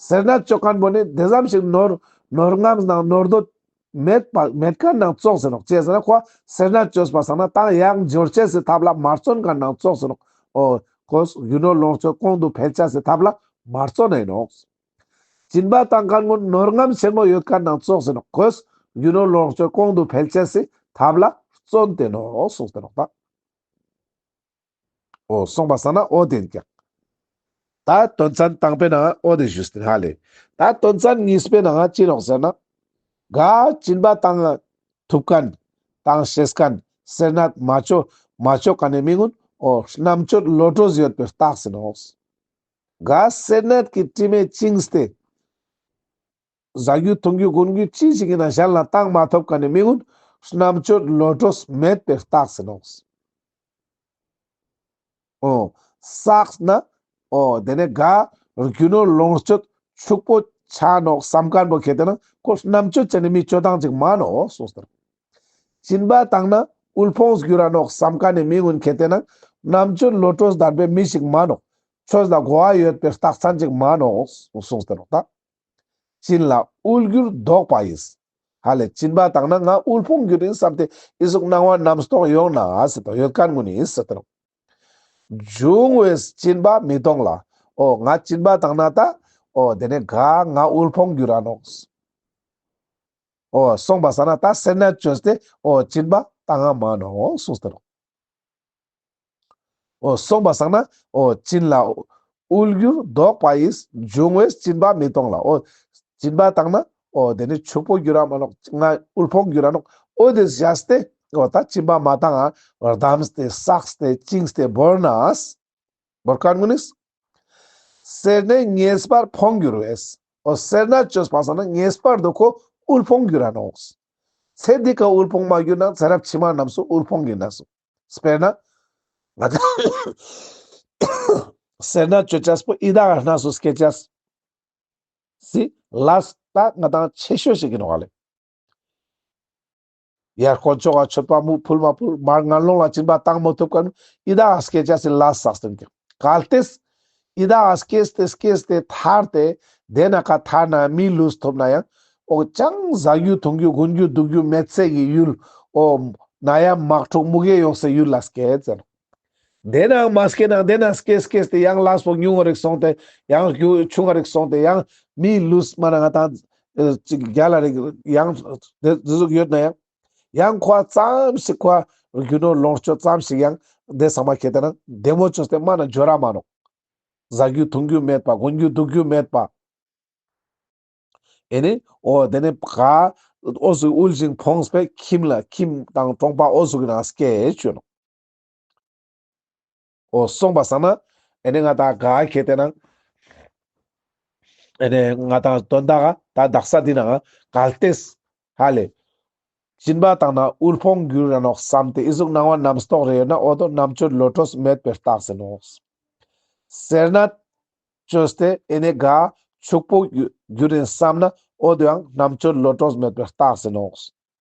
སེར་སྣ་བཅོ་མཁན་པོ་ནི་དེ་ཙམ་ཞིག་ནོར་ནོར་རྔམ་ནང་ནོར་འདོད་མེད་པ་མེད་མཁན་ནང་ཙོགས་ཟེར་ནོག། ཅི་ཟེར་ན་ཁོ་སེར་སྣ་བཅོས་པ་སང་ན་ད་ཡང་འབྱོར་ཅེས་སི་ཐབས་ལ་མ་བརྩོན་མཁན་ནང་ཙོགས་ཟེར་ནོག། འོ་ཁོས་རྒྱུ་ནོར་ལོངས་སྤྱོད་གོང་དུ་འཕེལ་ཅེས་སི་ཐབས་ལ་མ་བརྩོན་ནེ་ནོག། སྦྱིན་པ་བཏང་མཁན་ཀུན་ནོར་རྔམ་ཆེན་མོ་ཡོད་མཁན་ནང་ཙོགས་ཟེར་ནོག། ཁོས་རྒྱུ་ནོར་ལོངས་སྤྱོད་གོང་དུ་འཕེལ་ཅེས་སི་ཐབས་ལ་བརྩོན་ཏེ་ནོག་གསུངས་ཏེ་ནོག་ད། འོ་སོང་པ་སང་ན་འོ་དེ་ཡིན་ཀྱང་། ད་དོན་ཚན་དང་པོའི་ནང་འོ་དེ་ཞུས་ཏེ་ཧ་ལེ། ད་དོན་ཚན་གཉིས་པའི་ནང་ཅི་ནོག་ཟེར་ན། ག་སྦྱིན་པ་བཏང་ཐུབ་མཁན། བཏང་ཤེས་མཁན། སེར་སྣ་མ་བཅོ་མ་བཅོ་མཁན་ནི་མི་ཀུན་འོ་རྣམ་དཔྱོད་བློ་གྲོས་ཡོད་པའི་རྟགས་ཡིན་ནོག། ག་སེར་སྣ་གི་དྲི་མས་བཅིངས་ཏེ། ཟ་རྒྱུ་འཐུང་རྒྱུ་གོན་རྒྱུ་ཅི་ཞིག་ཡིན་ན་གཞན་ལ་བཏང་མ་ཐུབ་མཁན་ནི་མི་ཀུན་རྣམ་དཔྱོད་བློ་གྲོས་མེད་པའི་རྟགས་ཡིན་ནོག། འོ་བསགས་ན་འོ་དེ་ནས་ག་རྒྱུ་ནོར་ལོངས་སྤྱོད་ཕྱུག་པོ་ཆ་ནོག་བསམ་མཁན་པོ་ཁེ་ཏེ་ན་ཁོ་རྣམ་དཔྱོད་ཅན་ནི་མི་སྤྱོད་སྟངས་ཅིག་མ་ནོག་གསུངས་ཏེ། སྦྱིན་པ་བཏང་ན་དབུལ་ཕོངས་འགྱུར་ར་ནོག་བསམ་མཁན་ནི་མི་ཀུན་ཁེ་ཏེ་ན་རྣམ་དཔྱོད་བློ་གྲོས་ལྡན་པའི་མི་ཞིག་མ་ནོག། ཆོས་ལ་གོ་བ་ཡོད་པའི་རྟགས་མཚན་ཅིག་མ་ནོག་གསུངས་ཏེ་ནོག་ད། སྦྱིན་ལ་དབུལ་འགྱུར་ལྡོག་པ་ཡིས། ཧ་ལེ་སྦྱིན་པ་བཏང་ན་ང་དབུལ་ཕོངས་འགྱུར་ཡིན་བསམ་སྟེ་ཨི་ཟུག་སྣང་བ་རྣམ་རྟོག་ཡོང་ན་ཟེར་དང་ཡོད་མཁན་ཀུན་ནི་ཟེར་དང་། འབྱུང་བས་སྦྱིན་པ་མི་གཏོང་ལ། འོ་ང་སྦྱིན་པ་བཏང་ན་ད་འོ་དེ་ནས་ག་ང་དབུལ་ཕོངས་འགྱུར་ར་ནོག། འོ་སོང་པ་སང་ན་ད་སེར་སྣ་བཅོས་ཏེ་འོ་སྦྱིན་པ་བཏང་ང་མ་ནོག་གསུངས་ཏེ་ནོག། འོ་སོང་པ་སང་ན་འོ་སྦྱིན་ལ་དབུལ་འགྱུར་ལྡོག་པ་ཡིས། འབྱུང་བས་སྦྱིན་པ་མི་གཏོང་ལ། འོ་སྦྱིན་པ་བཏང་ན་འོ་དེ་ནི་ཕྱུག་པོ་འགྱུར་ར་མ་ནོག། ང་དབུལ་ཕོངས་འགྱུར་ར་ནོག། འོ་དེ་བཞག་སྟེ་འོ་ད་སྦྱིན་པ་མ་བཏང་ང་བསྡམས་ཏེ་བསགས་ཏེ་བཅིངས་ཏེ་བོར་ན། བོར་མཁན་ཀུན་ནི། སེར་སྣས་ངེས་པར་ཕོངས་འགྱུར་བས། འོ་སེར་སྣ་བཅོས་པ་སང་ན་ངེས་པར་དུ་ཁོ་དབུལ་ཕོངས་འགྱུར་ར་ནོག། ཚེ་འདི་ཀ་དབུལ་ཕོངས་མ་གྱུར་ན་ཚེ་རབས་ཕྱི་མ་རྣམས་སུ་དབུལ་ཕོངས་ཡིན་ན་སོ། དཔེར་ན། ང་ཚོ་སེར་སྣ་བཅོ་ཅེས་པོ་ཡི་དྭགས་སྣ་སུ་སྐྱེ་ཅེས་སི་ལས་ད་ང་ཏང་ཆེ་ཤོས་ཤིག་ཡིན་ནོག་ལེ། ཡར་དཀོན་མཆོག་ག་མཆོད་པ་མུ་ཕུལ་མ་ཕུལ་མར་ངན་སློང་ལ་སྦྱིན་པ་བཏང་མ་ཐུབ་མཁན་ཡི་དྭགས་སྐྱེ་ཅེས་སི་ལས་བསགས་ཏེ་ཡིན་ཀྱང་། གལ་ཏེ་ཡི་དྭགས་སྐྱེས་ཏེ་སྐྱེས་ཏེ་ཐར་ཏེ་དེ་ན་ཁ་ཐར་ན་མི་ལུས་ཐོབ་ན་ཡང་འོ་ཅང་ཟ་རྒྱུ་འཐུང་རྒྱུ་གོན་རྒྱུ་འདུག་རྒྱུ་མེད་ཚེ་གི་ཡུལ། འོ་ནད་ཡམས་དམག་འཁྲུག་མུ་གེ་ཡོང་སའི་ཡུལ་ལ་སྐྱེ་ཟེར། དེ་ནའང་མ་སྐྱེ་ན་དེ་ན་སྐྱེས་སྐྱེས་ཏེ་ཡང་ལས་པོ་ཉུང་ངུ་རིག་སོང་སྟེ་ཡང་རྒྱུ་ཆུང་ངུ་རིག་སོང་སྟེ་ཡང་མི་ལུས་མ་ན་ང་ཏང་ཅིག་རྒྱལ་ལ་རིག་ཡང་དེ་ཟུག་ཡོད་ན་ཡང་ཡང་ཁོ་ཙམ་ཞིག་ཁོ་རྒྱུ་ནོར་ལོངས་སྤྱོད་ཙམ་ཞིག་ཡང་དེ་ཚང་མ་ཁྱེར་ཏེ་ན་བདེ་མོ་བཅོས་ཏེ་མ་ན་འབྱོར་ར་མ་ནོག། ཟ་རྒྱུ་འཐུང་རྒྱུ་མེད་པ་གོན་རྒྱུ་འདུག་རྒྱུ་མེད་པ། ཨེ་ནི་འོ་དེ་ནི་ག་འོ་ཟུག་དབུལ་ཞིང་ཕོངས་པའི་ཁྱིམ་ལ་ཁྱིམ་དང་གྲོང་པ་འོ་ཟུག་གི་ནང་སྐྱེ་བཅུག་ནོག། འོ་སོང་པ་སང་ན་ཨེ་ནི་ང་ཏང་ག་ཁྱེར་ཏེ་ན་ཨེ་ནི་ང་ཏང་དོན་དག་ག་ད་དག་ས་འདི་ན་གལ་ཏེ་ཧ་ལེ་སྦྱིན་པ་བཏང་ན་དབུལ་ཕོངས་འགྱུར་ར་ནོག་བསམ་སྟེ་ཨི་ཟུག་སྣང་བ་རྣམ་རྟོག་རེ་ཡོད་ན་འོ་དོ་རྣམ་དཔྱོད་བློ་གྲོས་མེད་པའི་རྟགས་ཡིན་ནོག། སེར་སྣ་བཅོས་ཏེ་ཨེ་ནི་ག་ཕྱུག་པོ་འགྱུར་ཡིན་བསམ་ན་འོ་དོ་ཡང་རྣམ་དཔྱོད་བློ་གྲོས་མེད་པའི་རྟགས་ཡིན་ནོག།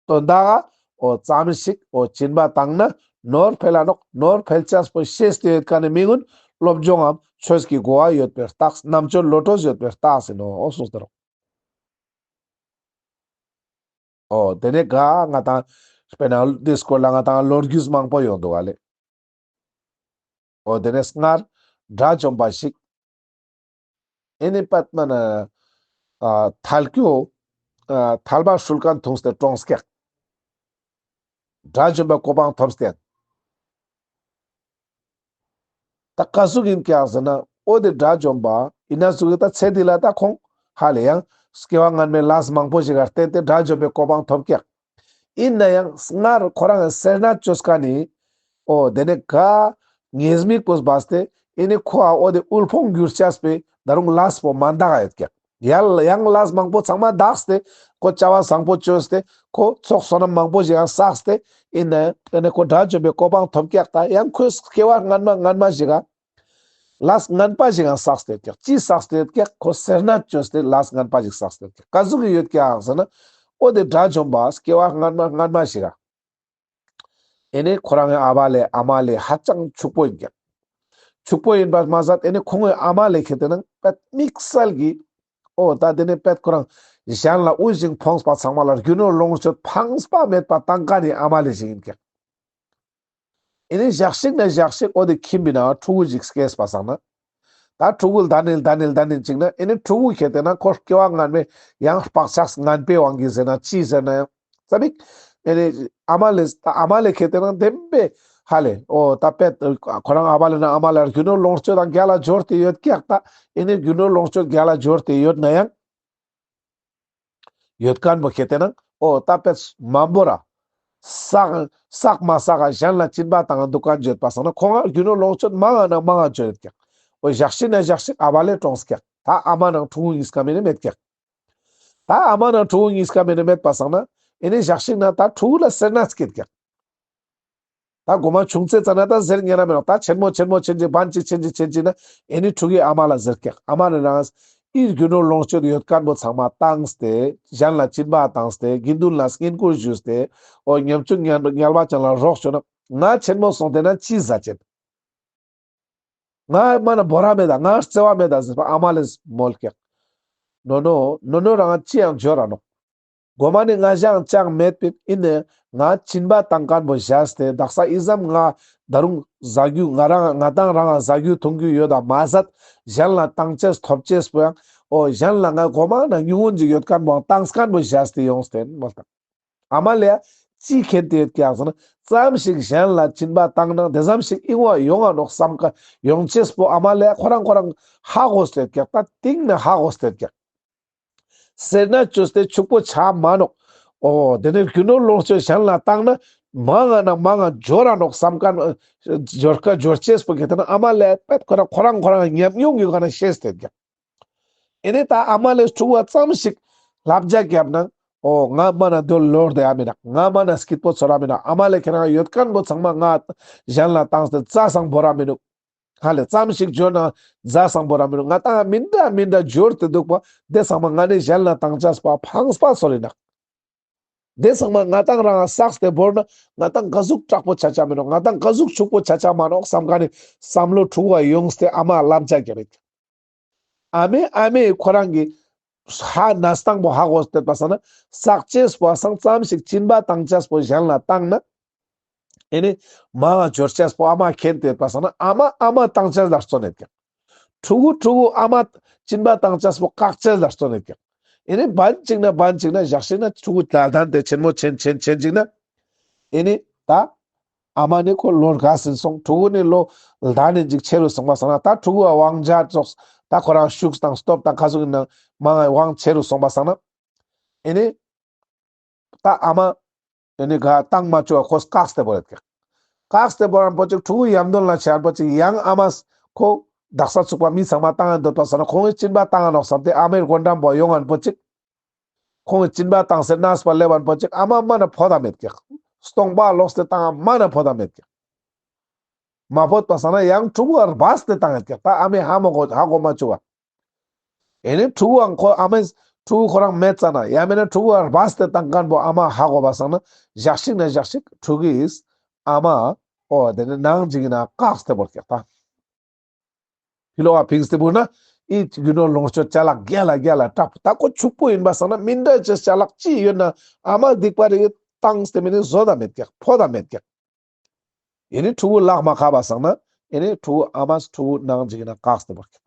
དོན་དག་ག་འོ་ཙམ་ཞིག་འོ་སྦྱིན་པ་བཏང་ན་ནོར་འཕེལ་ལ་ནོག། ནོར་འཕེལ་ཅེས་པོ་ཤེས་ཏེ་ཡོད་མཁན་ནི་མི་ཀུན་སློབ་སྦྱོང་ངམ་ཆོས་ཀྱི་གོ་བ་ཡོད་པའི་རྟགས། རྣམ་དཔྱོད་བློ་གྲོས་ཡོད་པའི་རྟགས་ཡིན་ནོག་གསུངས་ཏེ་ནོག། འོ་དེ་ནས་ག་ང་ཏང་ དཔེར་ན་དེ་སྐོར་ལ་ང་དང་ལོ་རྒྱུས་མང་པོ་ཡོང་འདུག་ག་ལེ། འོ་དེ་ནས་སྔར་དགྲ་བཅོམ་པ་ཞིག་ཨེ་ནི་པད་མ་ན་ཨ་ཐལ་སྐྱོ་ཨ་ཐལ་བ་ཧྲུལ་ཁན་འཐུངས་ཏེ་གྲོངས་ཀྱག། དགྲ་བཅོམ་པའི་གོ་འཕང་ཐོབ་སྟེ། ད་ཀ་ཟུག་ཡིན་ཀྱག་ཟེར་ན། འོ་དེ་དགྲ་བཅོམ་པ་ཡིན་ན་ཟུག་གི་ད་ཚེ་འདི་ལ་ད་ཁོང་ཧ་ལས་ཡང་སྐྱེ་བ་སྔན་མའི་ལས་མང་པོ་ཞིག་ག་བརྟེན་ཏེ་དགྲ་བཅོམ་པའི་གོ་འཕང་ཐོབ་ཀྱག། ཡིན་ན་ཡང་སྔར་ཁོ་རང་གི་སེར་སྣ་བཅོས་ཀ་ནི། འོ་དེ་ནས་ག་ཉེས་དམིགས་པོ་སྦས་ཏེ་ཨེ་ནི་ཁོ་ཨ་འོ་དེ་དབུལ་ཕོངས་འགྱུར་ཆས་པའི་ད་རུང་ལས་པོ་མ་འདག་ཡོད་ཀྱག། ཡང་ཡང་ལས་མང་པོ་ཚང་མ་འདགས་ཏེ་ཁོ་བྱ་བ་བཟང་པོ་བཅོས་ཏེ་ཁོ་ཚོགས་བསོད་ནམས་མང་པོ་ཞིག་ཡང་བསགས་ཏེ་ཡིན་ན་ཡང་ཨེ་ནི་ཁོ་དགྲ་བཅོམ་པའི་གོ་འཕང་ཐོབ་ཀྱག། ད་ཡང་ཁོའི་སྐྱེ་བ་སྔན་མ་སྔན་མ་ཞིག་ག་ལས་ངན་པ་ཞིག་ཡང་བསགས་ཏེ་ཡོད་ཀྱག། ཅི་བསགས་ཏེ་ཡོད་ཀྱག། ཁོ་སེར་སྣ་བཅོས་ཏེ་ལས་ངན་པ་ཞིག་བསགས་ཏེ་ཡོད་ཀྱག། ཀ་ཟུག་གི་ཡོད་ཀྱག་ཟེར་ན། འོ་དེ་དགྲ་བཅོམ་པ་སྐྱེ་བ་སྔན་མ་སྔན་མ་ཞིག་ག་ཨེ་ནི་ཁོ་རང་གི་ཨ་བ་ལེ་ཨ་མ་ལེ་ཧ་ཅང་ཕྱུག་པོ་ཡིན་ཀྱག། ཕྱུག་པོ་ཡིན་པ་མ་ཟད་ཨེ་ནི་ཁོང་གི་ཨ་མ་ལེ་ཁེ་ཏེ་ན་པད་དམིགས་བསལ་གྱི་འོ་ད་དེ་ནས་པད་ཁོ་རང་གཞན་ལ་དབུལ་ཞིང་ཕོངས་པ་ཚང་མ་ལ་རྒྱུ་ནོར་ལོངས་སྤྱོད་ཕངས་པ་མེད་པ་བཏང་མཁན་ནི་ཨ་མ་ལེ་ཞིག་ཡིན་ཀྱག། ཨེ་ནི་ཞག་ཞིག་ན་ཞག་ཞིག་འོ་དེ་ཁྱིམ་པའི་ནང་ཕྲུ་གུ་ཞིག་སྐྱེས་པ་སང་ན། ད་ཕྲུ་གུ་ལྡན་ནི་ལྡན་ནི་ལྡན་ནི་ཅིག་ན་ཨེ་ནི་ཕྲུ་གུ་ཁེ་ཏེ་ན་ཁོ་སྐྱེ་བ་སྔན་མའི་ཡང་བག་ཆགས་ངན་པའི་དབང་གིས་ཟེར་ན་ཅི་ཟེར་ན་ཡང་ཙ་པིག་ཨེ་ནི་ཨ་མ་ལེ་ད་ཨ་མ་ལེ་ཁེ་ཏེ་ན་བདེན་པའི་ཧ་ལས་འོ་ད་པད་ཁོ་རང་ཨ་བ་ལེ་ན་ཨ་མ་ལེ་རྒྱུ་ནོར་ལོངས་སྤྱོད་དང་རྒྱལ་ལ་འབྱོར་ཏེ་ཡོད་ཀྱག། ད་ཨེ་ནི་རྒྱུ་ནོར་ལོངས་སྤྱོད་རྒྱལ་ལ་འབྱོར་ཏེ་ཡོད་ན་ཡང་ཡོད་མཁན་པོ་ཁེ་ཏེ་ན་འོ་ད་པད་མ་འབོར་ར་བསགས་བསགས་མ་བསགས་གཞན་ལ་སྦྱིན་པ་བཏང་འདུག་མཁན་ཡོད་པ་སང་ན་ཁོང་ང་རྒྱུ་ནོར་ལོངས་སྤྱོད་མང་ང་ན་མང་ང་འབྱོར་ཡོད་ཀྱག། འོ་ཞག་ཞིག་ན་ཞག་ཞིག་ཨ་བ་ལེ་གྲོངས་ཀྱག། ད་ཨ་མ་ནང་ཕྲུ་གུ་གཉིས་ཀ་མེད་ནི་མེད་ཀྱག། ད་ཨ་མ་ནང་ཕྲུ་གུ་གཉིས་ཀ་མེད་ནི་མེད་པ་སང་ན་ཨེ་ནི་ཞག་ཞིག་ན་ད་ཕྲུ་གུ་ལ་སེར་སྣ་སྐྱེད་ཀྱག། ད་གོ་མ་ཆུང་ཙེ་ཙ་ན་ད་ཟེར་ཉན་ན་མེད་ནོག། ད་ཆེན་མོ་ཆེན་མོ་ཆེན་ཅིག་བན་ཅིག་ཆེན་ཅིག་ཆེན་ཅིག་ན་ཨེ་ནི་ཕྲུ་གུའི་ཨ་མ་ལ་ཟེར་ཀྱག། ཨ་མ་ནི་རང་ཨི་རྒྱུ་ནོར་ལོངས་སྤྱོད་ཡོད་མཁན་པོ་ཚང་མ་བཏང་སྟེ་གཞན་ལ་སྦྱིན་པ་བཏང་སྟེ་དགེ་འདུན་ལ་བསྙེན་བཀུར་ཞུས་ཏེ་འོ་ཉམ་ཆུང་ངལ་བ་ཅན་ལ་རོགས་བྱོས་ན་ང་ཆེན་མོ་སོང་སྟེ་ན་ཅི་ཟ་ཅེས། ང་མ་ན་བོར་ར་མེད་ད། ང་བརྩེ་བ་མེད་ད་ཟེར་པ་ཨ་མ་ལེས་མོལ་ཀྱག། ནོ་ནོ་ནོ་ནོ་རང་ཅི་ཡང་འབྱོར་ར་ནོག། གོ་མ་ནི་ང་ཞའང་ཅང་མེད་པིན། ཨིན་ནའང་ང་སྦྱིན་པ་བཏང་མཁན་པོ་བཞག་སྟེ་དག་ས་ཨི་ཙམ་ང་ད་རུང་ཟ་རྒྱུ་ང་རང་ང་དང་རང་ང་ཟ་རྒྱུ་འཐུང་རྒྱུ་ཡོད་ད་མ་ཟད་གཞན་ལ་བཏང་ཅེས་ཐོབ་ཅེས་པོ་ཡང་འོ་གཞན་ལ་ང་གོ་མ་ན་ཉུང་ངུན་ཅིག་ཡོད་མཁན་པོའང་བཏང་མཁན་པོ་བཞག་སྟེ་ཡོངས་ཏེ་མོལ་ད། ཨ་མ་ལེ་ཡ་ཅི་མཁྱེན་ཏེ་ཡོད་ཀྱག་ཟེར་ན་ཙམ་ཞིག་གཞན་ལ་སྦྱིན་པ་བཏང་ན་དེ་ཙམ་ཞིག་ཨིན་བ་ཡོང་ང་ནོག་བསམ་ཀ་ཡོང་ཅེས་པོ་ཨ་མ་ལེ་ཡ་ཁོ་རང་ཁོ་རང་ཧ་གོ་སྟེ་ཡོད་ཀྱག། ད་སྟིང་ནེ་ཧ་གོ་སྟེ་ཡོད་ཀྱག། སེར་སྣ་བཅོས་ཏེ་ཕྱུག་པོ་ཆ་མ་ནོག། འོ་དེ་ནེ་རྒྱུ་ནོར་ལོངས་སྤྱོད་གཞན་ལ་བཏང་ན་མང་ང་ན་མང་ང་འབྱོར་ར་ནོག་བསམ་མཁན་འབྱོར་ཀ་འབྱོར་ཅེས་པོ་གི་དེ་ན་ཨ་མ་ལེ་ཡ་པད་ཁོ་རང་ཁོ་རང་ཁོ་རང་ཉམས་མྱོང་གི་ཁ་ན་ཤེས་ཏེ་ཡོད་ཀྱག། ཨེ་ནེ་ད་ཨ་མ་ལེས་ཕྲུ་གུ་ཙམ་ཞིག་བསླབ་བྱ་བརྒྱབ་ན་འོ་ང་མ་ན་དོ་ལོར་ཏེ་ཡ་མི་ནོག། ང་མ་ན་སྐྱིད་པོ་ཚོར་ར་མི་ནོག། ཨ་མ་ལེ་ཁྱེད་རང་ཡོད་མཁན་པོ་ཚང་མ་ང་གཞན་ལ་བཏང་སྟེ་ཙ་སང་བོར་ར་མི་ནུག། ཧ་ལེ་ཙམ་ཞིག་འབྱོར་ན་ཙ་སང་བོར་ར་མི་ནུག། ང་དང་མི་འདྲ་མི་འདྲ་འབྱོར་ཏེ་འདུག་པ། དེ་ཚང་མ་ང་ནི་གཞན་ལ་བཏང་ཅེས་པ་ཕངས་པ་ཚོར་རེ་ནོག། དེ་ཚང་མ་ང་དང་རང་བསགས་ཏེ་བོར་ན་ང་དང་ག་ཟུག་དྲག་པོ་ཆ་ཆ་མི་ནོག། ང་དང་ག་ཟུག་ཕྱུག་པོ་ཆ་ཆ་མ་ནོག་བསམ་མཁན་ནི་བསམ་བློ་ཕྲུ་གུ་ཡོངས་ཏེ་ཨ་མ་བསླབ་བྱ་བརྒྱབ་ཡོད་ཀྱག། ཨ་མའི་ཨ་མའི་ཁོ་རང་གི་ཧ་ན་སྟངས་པོ་ཧ་གོ་སྟེ་ཡོད་པ་སང་ན་བསགས་ཅེས་པོ་སང་ཙམ་ཞིག་སྦྱིན་པ་བཏང་ཅེས་པོ་གཞན་ལ་བཏང་ན་ཨེ་ནེ་མང་ང་འབྱོར་ཅེས་པོ་ཨ་མ་མཁྱེན་ཏེ་ཡོད་པ་སང་ན་ཨ་མ་ཨ་མ་བཏང་ཅེས་ལ་བརྩོན་ཡོད་ཀྱག། ཕྲུ་གུ་ཕྲུ་གུ་ཨ་མ་སྦྱིན་པ་བཏང་ཅེས་པོ་བཀག་ཅེས་ལ་བརྩོན་ཡོད་ཀྱག། ཨེ་ནེ་བན་ཅིག་ན་བན་ཅིག་ན་ཞག་ཞིག་ན་ཕྲུ་གུ་ལ་ལྡན་ཏེ་ཆེན་མོ་ཆེན་ཆེན་ཆེན་ཅིག་ན་ཨེ་ནེ་ད་ཨ་མ་ནི་ཁོ་ལོ་རྒས་ཟིན་སོང་། ཕྲུ་གུ་ནི་ལོ་ལྡན་ནི་ཅིག་ཆེ་རུ་སོང་པ་སང་ན་ད་ཕྲུ་གུ་ཨ་དབང་ཆ་ཙོགས་ད་ཁོ་རང་ཤུགས་དང་སྟོབས་དང་ཁ་ཟུག་ནང་མང་ང་དབང་ཆེ་རུ་སོང་པ་སང་ན་ཨེ་ནེ་ད་ཨ་མ་ཨེ་ནེ་ག་བཏང་མ་བཅུག་པ་ཁོ་བཀག་སྟེ་བོར་ཡོད་ཀྱག། བཀག་སྟེ་བོར་རན་པོ་ཅིག་ཕྲུ་གུ་ཡམ་དོན་ལ་ཆ་རན་པོ་ཅིག་ཡང་ཨ་མ་ཁོ་དག་ས་ཚུགས་པ་མི་ཚང་མ་བཏང་ཡོད་པ་སང་ན་ཁོང་གི་སྦྱིན་པ་བཏང་ང་ནོག་བསམ་སྟེ་ཨ་མའི་སྒོ་འགྲམ་པོ་ཡོང་ངན་པོ་ཅིག། ཁོང་གི་སྦྱིན་པ་བཏང་སྟེ་གནས་པ་སླེབས་པ་ཅིག་ཨ་མ་མ་ན་ཕོད་ད་མེད་ཀྱག། སྟོང་པ་ལོག་སྟེ་བཏང་ང་མ་ན་ཕོད་ད་མེད་ཀྱག། མ་ཕོད་པ་སང་ན་ཡང་ཕྲུ་གུ་ཨ་རྦད་དེ་བཏང་ཡོད་ཀྱག། ད་ཨ་མའི་ཧ་མ་གོ་ཧ་གོ་མ་བཅུག་པ། ཨེ་ནེ་ཕྲུ་གུའང་ཁོ་ཨ་མའི་ཕྲུ་གུ་ཁོ་རང་མེད་ཙ་ན་ཡང་མེད་ན་ཕྲུ་གུ་ཨ་རྦད་དེ་བཏང་མཁན་པོ་ཨ་མ་ཧ་གོ་བ་སང་ན་ཞག་ཞིག་ན་ཞག་ཞིག་ཕྲུ་གུའི་ཨ་མ་འོ་དེ་ནི་ནང་ཅིག་ན་བཀག་སྟེ་བོར་ཀྱག་ད། ཕི་ལོག་ག་ཕིངས་ཏེ་བོར་ན་ཨི་རྒྱུ་ནོར་ལོངས་སྤྱོད་ཅ་ལག་རྒྱལ་ལ་རྒྱལ་ལ་དྲག་པོ། ད་ཁོ་ཕྱུག་པོ་ཡིན་པ་སང་ན་མི་འདྲ་ཅེས་ཅ་ལག་ཅི་ཡོད་ན་ཨ་མ་སྡིག་པ་རེ་ཡོད། བཏང་སྟེ་མེད་ནི་བཟོད་ད་མེད་ཀྱག་ཕོད་ད་མེད་ཀྱག་ཨེ་ནི་ཕྲུ་གུ་ལག་མ་ཁ་བ་སང་ན་ཨེ་ནི་ཕྲུ་གུ་ཨ་མས་ཕྲུ་གུ་ནང་ཅིག་ན་བཀག་སྟེ་བོར་ཀྱག་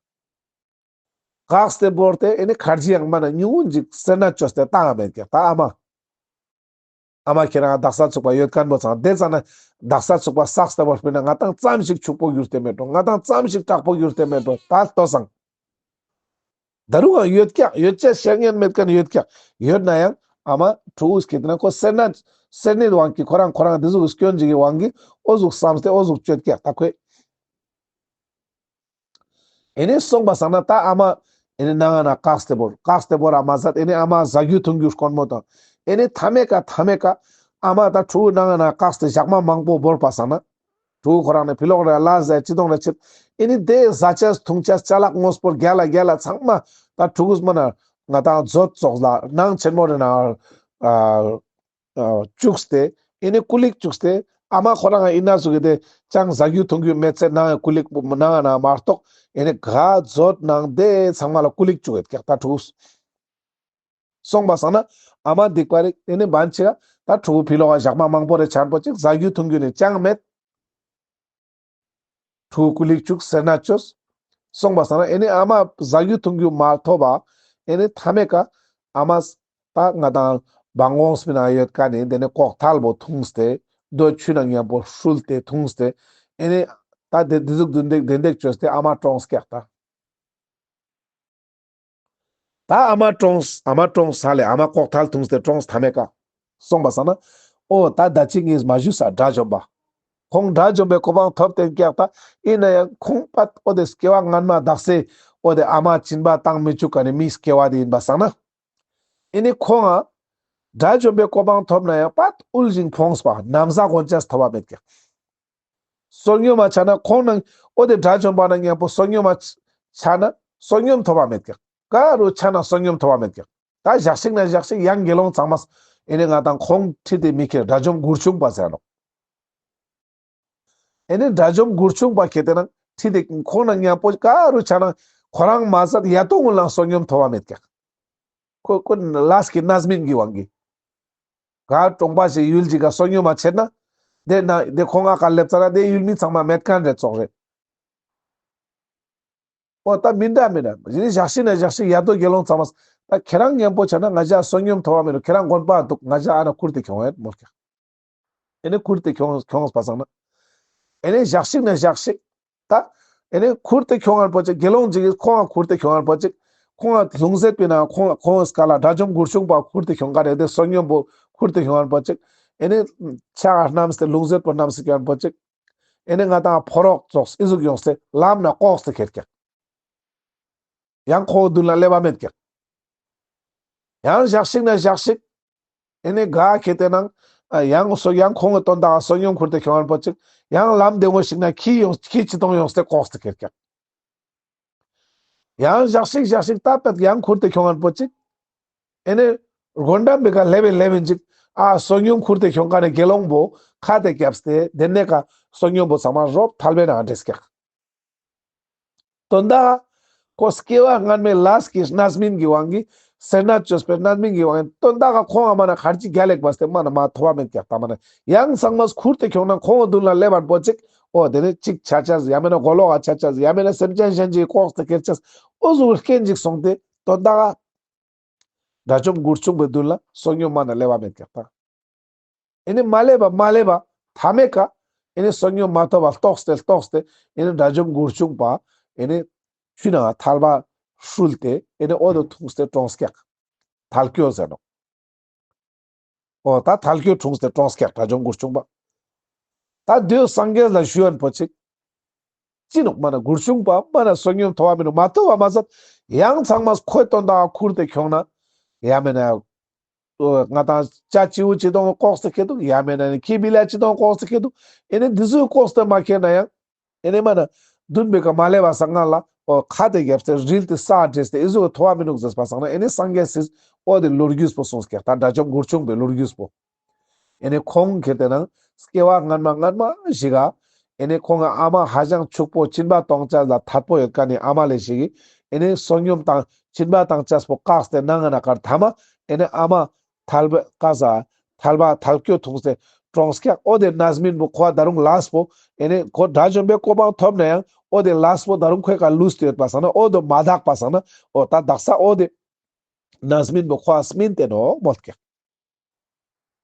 བཀག་སྟེ་བོར་ཏེ་ཨེ་ནི་ཁར་ཇི་ཡང་མ་ན་ཉུང་ངུ་ཅིག་སེར་སྣ་བཅོས་ཏེ་བཏང་ང་མེད་ཀྱག་ད་ཨ་མ། ཨ་མ་ཁྱེད་རང་དག་ས་ཚུགས་པ་ཡོད་མཁན་པོ་ཚང་དེ་ཙ་ན་དག་ས་ཚུགས་པ་བསགས་ཏེ་བོར་སྤེར་ན་ང་ཏང་ཙམ་ཞིག་ཕྱུག་པོ་གྱུར་ཏེ་མེད་འགྲོ། ང་ཏང་ཙམ་ཞིག་དྲག་པོ་གྱུར་ཏེ་མེད་འགྲོ། ད་ལྟོས་སང་། ད་རུང་ཡང་ཡོད་ཀྱག་ཡོད་ཅེས་བཤད་ཉན་མེད་མཁན་ཡོད་ཀྱག་ཡོད་ན་ཡང་ཨ་མ་ཕྲུ་གུ་སྐྱེས་ཏེ་ན་ཁོ་སེར་སྣ་སེར་སྣའི་དབང་གིས་ཁོ་རང་ཁོ་རང་དེ་ཟུག་སྐྱོན་ཅིག་གི་དབང་གིས་འོ་ཟུག་བསམས་ཏེ་འོ་ཟུག་བཅོས་ཀྱག་ད་ཁོས། ཨེ་ནི་སོང་པ་སང་ན་ད་ཨ་མ་ཨེ་ནི་ནང་ང་ན་བཀག་སྟེ་བོར་བཀག་སྟེ་བོར་ཨ་མ་ཟ་ཨེ་ནི་ཨ་མ་ཟ་རྒྱུ་འཐུང་རྒྱུ་དཀོན་མོ་དང་ཨེ་ནི་མཐའ་མའི་ཀ་མཐའ་མའི་ཀ་ཨ་མ་ད་ཕྲུ་གུ་ནང་ང་ན་བཀག་སྟེ་ཞག་མ་མང་པོ་བོར་པ་སང་ན་ཕྲུ་གུ་ཁོ་རང་ནི་ཕི་ལོག་རེ་ལ་ཟ་ཅི་དོང་རེ་ཆེད་ཨེ་ནི་དེ་ཟ་ཅེས་འཐུང་ཅེས་ཅ་ལག་དངོས་པོ་རྒྱལ་ལ་རྒྱལ་ལ་ཚང་མ་ད་ཕྲུ་གུ་མ་ན་ང་ཏང་མཛོད་ཙོགས་ལ་ནང་ཆེན་མོ་རེ་ན་ཨ། ཨ་བཅུག་སྟེ་ཨེ་ནི་ཀུ་ལིག་བཅུག་སྟེ་ཨ་མ་ཁོ་རང་ཨིན་ན་ཟུག་གི་དེ་ཅང་ཟ་རྒྱུ་འཐུང་རྒྱུ་མེད་ཚེ་ནང་ཀུ་ལིག་ནང་ན་མ་གཏོགས་ཨེ་ནི་ག་མཛོད་ནང་དེ་ཚང་མ་ལ་ཀུ་ལིག་བཅུག་ཡོད་ཀྱག་ད་ཕྲུ་གུ། སོང་པ་སང་ན་ཨ་མ་སྡིག་པ་རེད། ཨེ་ནི་བན་ཆེ་ད་ཕྲུ་གུ་ཕི་ལོག་ག་ཞག་མ་མང་པོ་རེ་ཆ་པོ་ཅིག་ཟ་རྒྱུ་འཐུང་རྒྱུ་ནི་ཅང་མེད། ཕྲུ་གུ་ཀུ་ལིག་བཅུག་སེར་སྣ་བཅོས། སོང་པ་སང་ན་ཨེ་ནི་ཨ་མ་ཟ་རྒྱུ་འཐུང་རྒྱུ་མ་ཐོབ་པ་ཨེ་ནི་མཐའ་མའི་ཀ་ཨ་མ་ད་ང་ཏང་བང་གོང་སྤི་ན་ཡོད་ཀ་ནི་དེ་ནི་ཀོག་ཐལ་པོ་འཐུངས་ཏེ་རྡོ་ཆུ་ན་མཉམ་པོ་ཧྲུལ་ཏེ་འཐུངས་ཏེ་ཨེ་ནི་ད་དེ་དེ་ཟུག་དེ་འདེགས་དེ་འདེགས་བཅོས་ཏེ་ཨ་མ་གྲོངས་ཀྱག་ད། ད་ཨ་མ་གྲོངས། ཨ་མ་གྲོངས་ས་ལེ་ཨ་མ་ཀོག་ཐལ་འཐུངས་ཏེ་གྲོངས་མཐའ་མའི་ཀ། སོང་པ་སང་ན། ཨོ་ད་ད་ཅི་ངས་མ་ཞུས་ས་དགྲ་བཅོམ་པ། ཁོང་དགྲ་བཅོམ་པའི་གོ་འཕང་ཐོབ་སྟེ་ཀྱག་ད། ཨིན་ན་ཡང་ཁོང་པད་ཨོ་དེ་སྐྱེ་བ་སྔན་མ་དག་སེ་ཨོ་དེ་ཨ་མ་སྦྱིན་པ་བཏང་མི་བཅུག་ག་ནི་མི་སྐྱེ་བ་དེ་ཨིན་པ་སང་ན། ཨེ་ནི་ཁོང་ང་དགྲ་བཅོམ་པའི་གོ་འཕང་ཐོབ་ན་ཡང་པད་དབུལ་ཞིང་ཕོངས་པ་ནམ་ཟ་གོན་ཅེས་ཐོབ་པ་མེད་ཀྱག། བསོད་སྙོམས་མ་ཆ་ན་ཁོང་ནང་ཨོ་དེ་དགྲ་བཅོམ་པ་ནང་མཉམ་པོ་བསོད་སྙོམས་མ་ཆ་ན་བསོད་སྙོམས་ཐོབ་པ་མེད་ཀྱག། ག་རུ་ཆ་ན་བསོད་སྙོམས་ཐོབ་པ་མེད་ཀྱག། ད་ཞག་ཅིག་ན་ཞག་ཅིག་ཡང་དགེ་སློང་ཚང་མས་ཨེ་ནི་ང་ཏང་ཁོང་ཁྲིད་དེ་མི་ཁྱེར། དགྲ་བཅོམ་མགུར་ཆུང་པ་ཟེར་ནོག། ཨེ་ནི་དགྲ་བཅོམ་མགུར་ཆུང་པ་ཁྱེར་ཏེ་ན་ཁྲིད་དེ་ཁོང་ནང་མཉམ་པོ་ག་རུ་ཆ་ན་ཁོ་རང་མ་ཟད་ཡ་དོ་ངུ་ལ་བསོད་སྙོམས་ཐོབ་པ་མེད་ཀྱག། ཁོ་ཁོ་ལས་ཀྱི་རྣམ་སྨིན་གྱི་དབང་གིས། ག་གྲོང་པ་ཞིག་ཡུལ་ཅིག་ག་བསོད་སྙོམས་མ་ཆེད་ན། དེ་ན་དེ་ཁོང་ང་ག་སླེབས་ཙ་ན་དེ་ཡུལ་མི་ཚང་མ་མེད་མཁན་རེ་ཙོགས་རེད། ཨོ་ད་མི་འདྲ་མི་འདྲ། ཞག་ཅིག་ན་ཞག་ཅིག་ཡ་དོ་དགེ་སློང་ཚང་མས་ད་ཁྱེད་རང་མཉམ་པོ་ཆ་ན་ང་ཅག་བསོད་སྙོམས་ཐོབ་པ་མི་འདུག། ཁྱེད་རང་དགོན་པ་འདུག། ང་ཅག་ཨ་ན་ཁུར་ཏེ་ཁྱོང་ཡོད་མོལ་ཀྱག། ཨེ་ནི་ཁུར་ཏེ་ཁྱོང་ཁྱོང་པ་སང་ན། ཨེ་ནི་ཞག་ཅིག་ན་ཞག་ཅིག། ད་ཨེ་ནི་ཁུར་ཏེ་ཁྱོང་ངན་པོ་ཅིག། དགེ་སློང་ཅིག་གིས་ཁོང་ང་ཁུར་ཏེ་ཁྱོང་ངན་པོ་ཅིག། ཁོང་ང་ལྷུང་བཟེད་པའི་ནང་ཁོང་ཁོང་སྐལ་ལ་དགྲ་བཅོམ་མགུར་ཆུང་པ་ཁུར་ཏེ་ཁྱོང་ག་རེ་དེ་བསོད་སྙོམས་པོ་ཁུར་ཏེ་ཁྱོང་ངན་པོ་ཅིག། ཨེ་ནི་ཕྱག་ག་བསྣམས་ཏེ་ལྷུང་བཟེད་པོ་བསྣམས་ཏེ་ཁྱོང་ངན་པོ་ཅིག། ཨེ་ནི་ང་ཏང་ཕོ་རོག་ཙོགས་ཨི་ཟུག་ཡོངས་ཏེ་ལམ་ན་ལྐོག་སྟེ་ཁྱེར་ཀྱག། ཡང་ཁོང་མདུན་ལ་སླེབས་པ་མེད་ཀྱག། ཡང་ཞག་ཅིག་ན་ཞག་ཅིག། ཨེ་ནི་ག་ཁྱེར་ཏེ་ནང་ཡང་སོ་ཡང་ཁོང་གི་དོན་དག་བསོད་སྙོམས་ཁུར་ཏེ་ཁྱོང་ངན་པོ་ཅིག། ཡང་ལམ་བདེ་མོ་ཞིག་ན་ཁྱི་ཡོང་ཁྱི་ཅི་དོང་ཡོངས་ཏེ་ལྐོག་སྟེ་ཁྱེར་ཀྱག། ཡང་ཞག་ཅིག་ཞག་ཅིག་ད་པད་ཡང་ཁུར་ཏེ་ཁྱོང་ངན་པོ་ཅིག། ཨེ་ནི་སྒོ་འགྲམ་པའི་ཀ་སླེབས་པའི་སླེབས་པའི་ཅིག། ཨ་བསོད་སྙོམས་ཁུར་ཏེ་ཁྱོང་ག་ནི་དགེ་སློང་པོ་ཁ་ཏེ་བརྒྱབ་སྟེ་དེ་ནས་ཀ་བསོད་སྙོམས་པོ་ཚང་མ་རོབ་ཐལ་བའི་ནང་འདྲེས་ཀྱག། དོན་དག་ཁོ་སྐྱེ་བ་སྔན་མའི་ལས་ཀྱི་རྣམ་སྨིན་གྱི་དབང་གིས་སེར་སྣ་བཅོས་པའི་རྣམ་སྨིན་གྱི་དབང་གིས་དོན་དག་ཁོང་ང་མ་ན་ཁར་ཅིག་རྒྱལ་ལེགས་པ་སྟེ་མ་ན་མ་ཐོབ་པ་མེད་ཀྱག། ད་མ་ན་ཡང་ཚང་མས་ཁུར་ཏེ་ཁྱོང་ན་ཁོང་མདུན་ལ་སླེབས་པ་པོ་ཅིག། ཨོ་དེ་ནས་ཅིག་ཆ་ཆ་ཟེར་ཡང་མེད་ན་མགོ་ལོག་ག་ཆ་ཆ་ཟེར་ཡང་མེད་ན་སེམས་ཅན་གཞན་ཅིག་ལྐོག་སྟེ་ཁྱེར་ཆ་ཟེར་ཨོ་ཟུག་རྐྱེན་ཅིག་སོང་སྟེ་དོན་དག་དགྲ་བཅོམ་མགུར་ཆུང་པའི་མདུན་ལ་བསོད་སྙོམས་མ་ན་སླེབས་པ་མེད་ཀྱག་ད། ཨེ་ནི་མ་སླེབས་པ་མ་སླེབས་པ་མཐའ་མའི་ཀ་ཨེ་ནི་བསོད་སྙོམས་མ་ཐོབ་པ་ལྟོགས་ཏེ་ལྟོགས་ཏེ་ཨེ་ནི་དགྲ་བཅོམ་མགུར་ཆུང་པ་ཨེ་ནི་ཆུ་ནང་ཐལ་བ་ཧྲུལ་ཏེ་ཨེ་ནི་ཨོ་དོ་འཐུངས་ཏེ་གྲོངས་ཀྱག། ཐལ་སྐྱོ་ཟེར་ནོག། ཨོ་ད་ཐལ་སྐྱོ་འཐུངས་ཏེ་གྲོངས་ཀྱག་དགྲ་བཅོམ་མགུར་ཆུང་པ། ད་དེའོ་སངས་རྒྱས་ལ་ཞུ་ཡོན་པོ་ཅིག། ཅི་ནོག་མ་ན་མགུར་ཆུང་པ་མ་ན་བསོད་སྙོམས་ཐོབ་པ་མི་ནོག་མ་ཐོབ་པ་མ་ཟད་ཡང་ཚང་མས་ཁོའི་དོན་དག་ཁུར་ཏེ་ཁྱོང་ན་ཡང་མེད་ན་ང་ཏང་ཅ་ཅི་བོ་ཅི་དོང་ལྐོག་སྟེ་ཁྱེར་འདུག། ཡང་མེད་ན་ཁྱི་བི་ལ་ཅི་དོང་ལྐོག་སྟེ་ཁྱེར་འདུག། ཨེ་ནི་འདི་ཚོ་ལྐོག་སྟེ་མ་ཁྱེར་ན་ཡང་ཨེ་ནི་མ་ན་མདུན་པའི་ཀ་མ་སླེབས་པ་སང་ང་ལ་ཨོ་ཁ་ཏེ་བརྒྱབ་སྟེ་རིལ་ཏེ་ས་འདྲེས་ཏེ་ཨི་ཟུག་ཐོབ་པ་མི་ནུག་ཟེར་པ་སང་ན་ཨེ་ནི་སངས་རྒྱས་སི་ཨོ་དེ་ལོ་རྒྱུས་པོ་གསུངས་ཀྱག། ད་དགྲ་བཅོམ་མགུར་ཆུང་པའི་ལོ་རྒྱུས་པོ། ཨེ་ནི་ཁོང་ཁྱེར་ཏེ་ནང་སྐྱེ་བ་སྔན་མ་སྔན་མ་ཞིག་ག་ཨེ་ནི་ཁོང་ཨ་མ་ཧ་ཅང་ཕྱུག་པོ་སྦྱིན་པ་གཏོང་ཅེས་ལ་ཐད་པོ་ཡོད་མཁན་ནི་ཨ་མ་ལེ་ཞིག་གིས་ཨེ་ནི་བསོད་སྙོམས་དང་སྦྱིན་པ་བཏང་ཅེས་པོ་བཀག་སྟེ་ནང་ང་ན་ཀར་ཐ་མ་ཨེ་ནི་ཨ་མ་ཐལ་བའི་ཀ་ས་ ཐལ་བ་ཐལ་སྐྱོ་འཐུངས་ཏེ་གྲོངས་ཀྱག། འོ་དེ་རྣམ་སྨིན་པོ་ཁོ་ད་རུང་ལས་པོ་ཨེ་ནི་ཁོ་དགྲ་བཅོམ་པའི་གོ་འཕང་ཐོབ་ན་ཡང་འོ་དེ་ལས་པོ་ད་རུང་ཁོའི་ཀ་ལུས་ཏེ་ཡོད་པ་སང་ན་འོ་དེ་མ་དག་པ་སང་ན་འོ་ད་དག་ས་འོ་དེ་རྣམ་སྨིན་པོ་ཁོ་སྨིན་ཏེ་ནོག་མོལ་ཀྱག།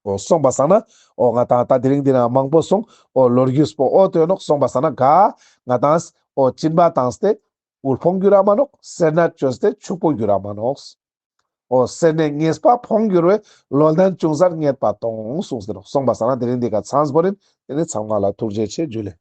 འོ་སོང་པ་སང་ན་འོ་ང་ཏང་ད་དེ་རིང་འདི་ན་མང་པོ་སོང་། འོ་ལོ་རྒྱུས་པོ་འོ་དེ་ནོག། སོང་པ་སང་ན་ག་ང་ཏང་འོ་སྦྱིན་པ་བཏང་སྟེ་དབུལ་ཕོངས་འགྱུར་ར་མ་ནོག། སེར་སྣ་བཅོས་ཏེ་ཕྱུག་པོ་འགྱུར་ར་མ་ནོག། འོ་སེར་སྣས་ཉེས་པ་ཕོངས་འགྱུར་བས། ལོ་ལྡན་ཅུང་ཟད་རྙེད་པ་མཐོང་། གསུངས་ཏེ་ནོག། སོང་པ་སང་ན་དེ་རིང་འདི་ཀ་ཚང་པོ་ཨིན། དེ་ནི་ཚང་མ་ལ་ཐུགས་རྗེ་ཆེ། ཇུ་ལེ།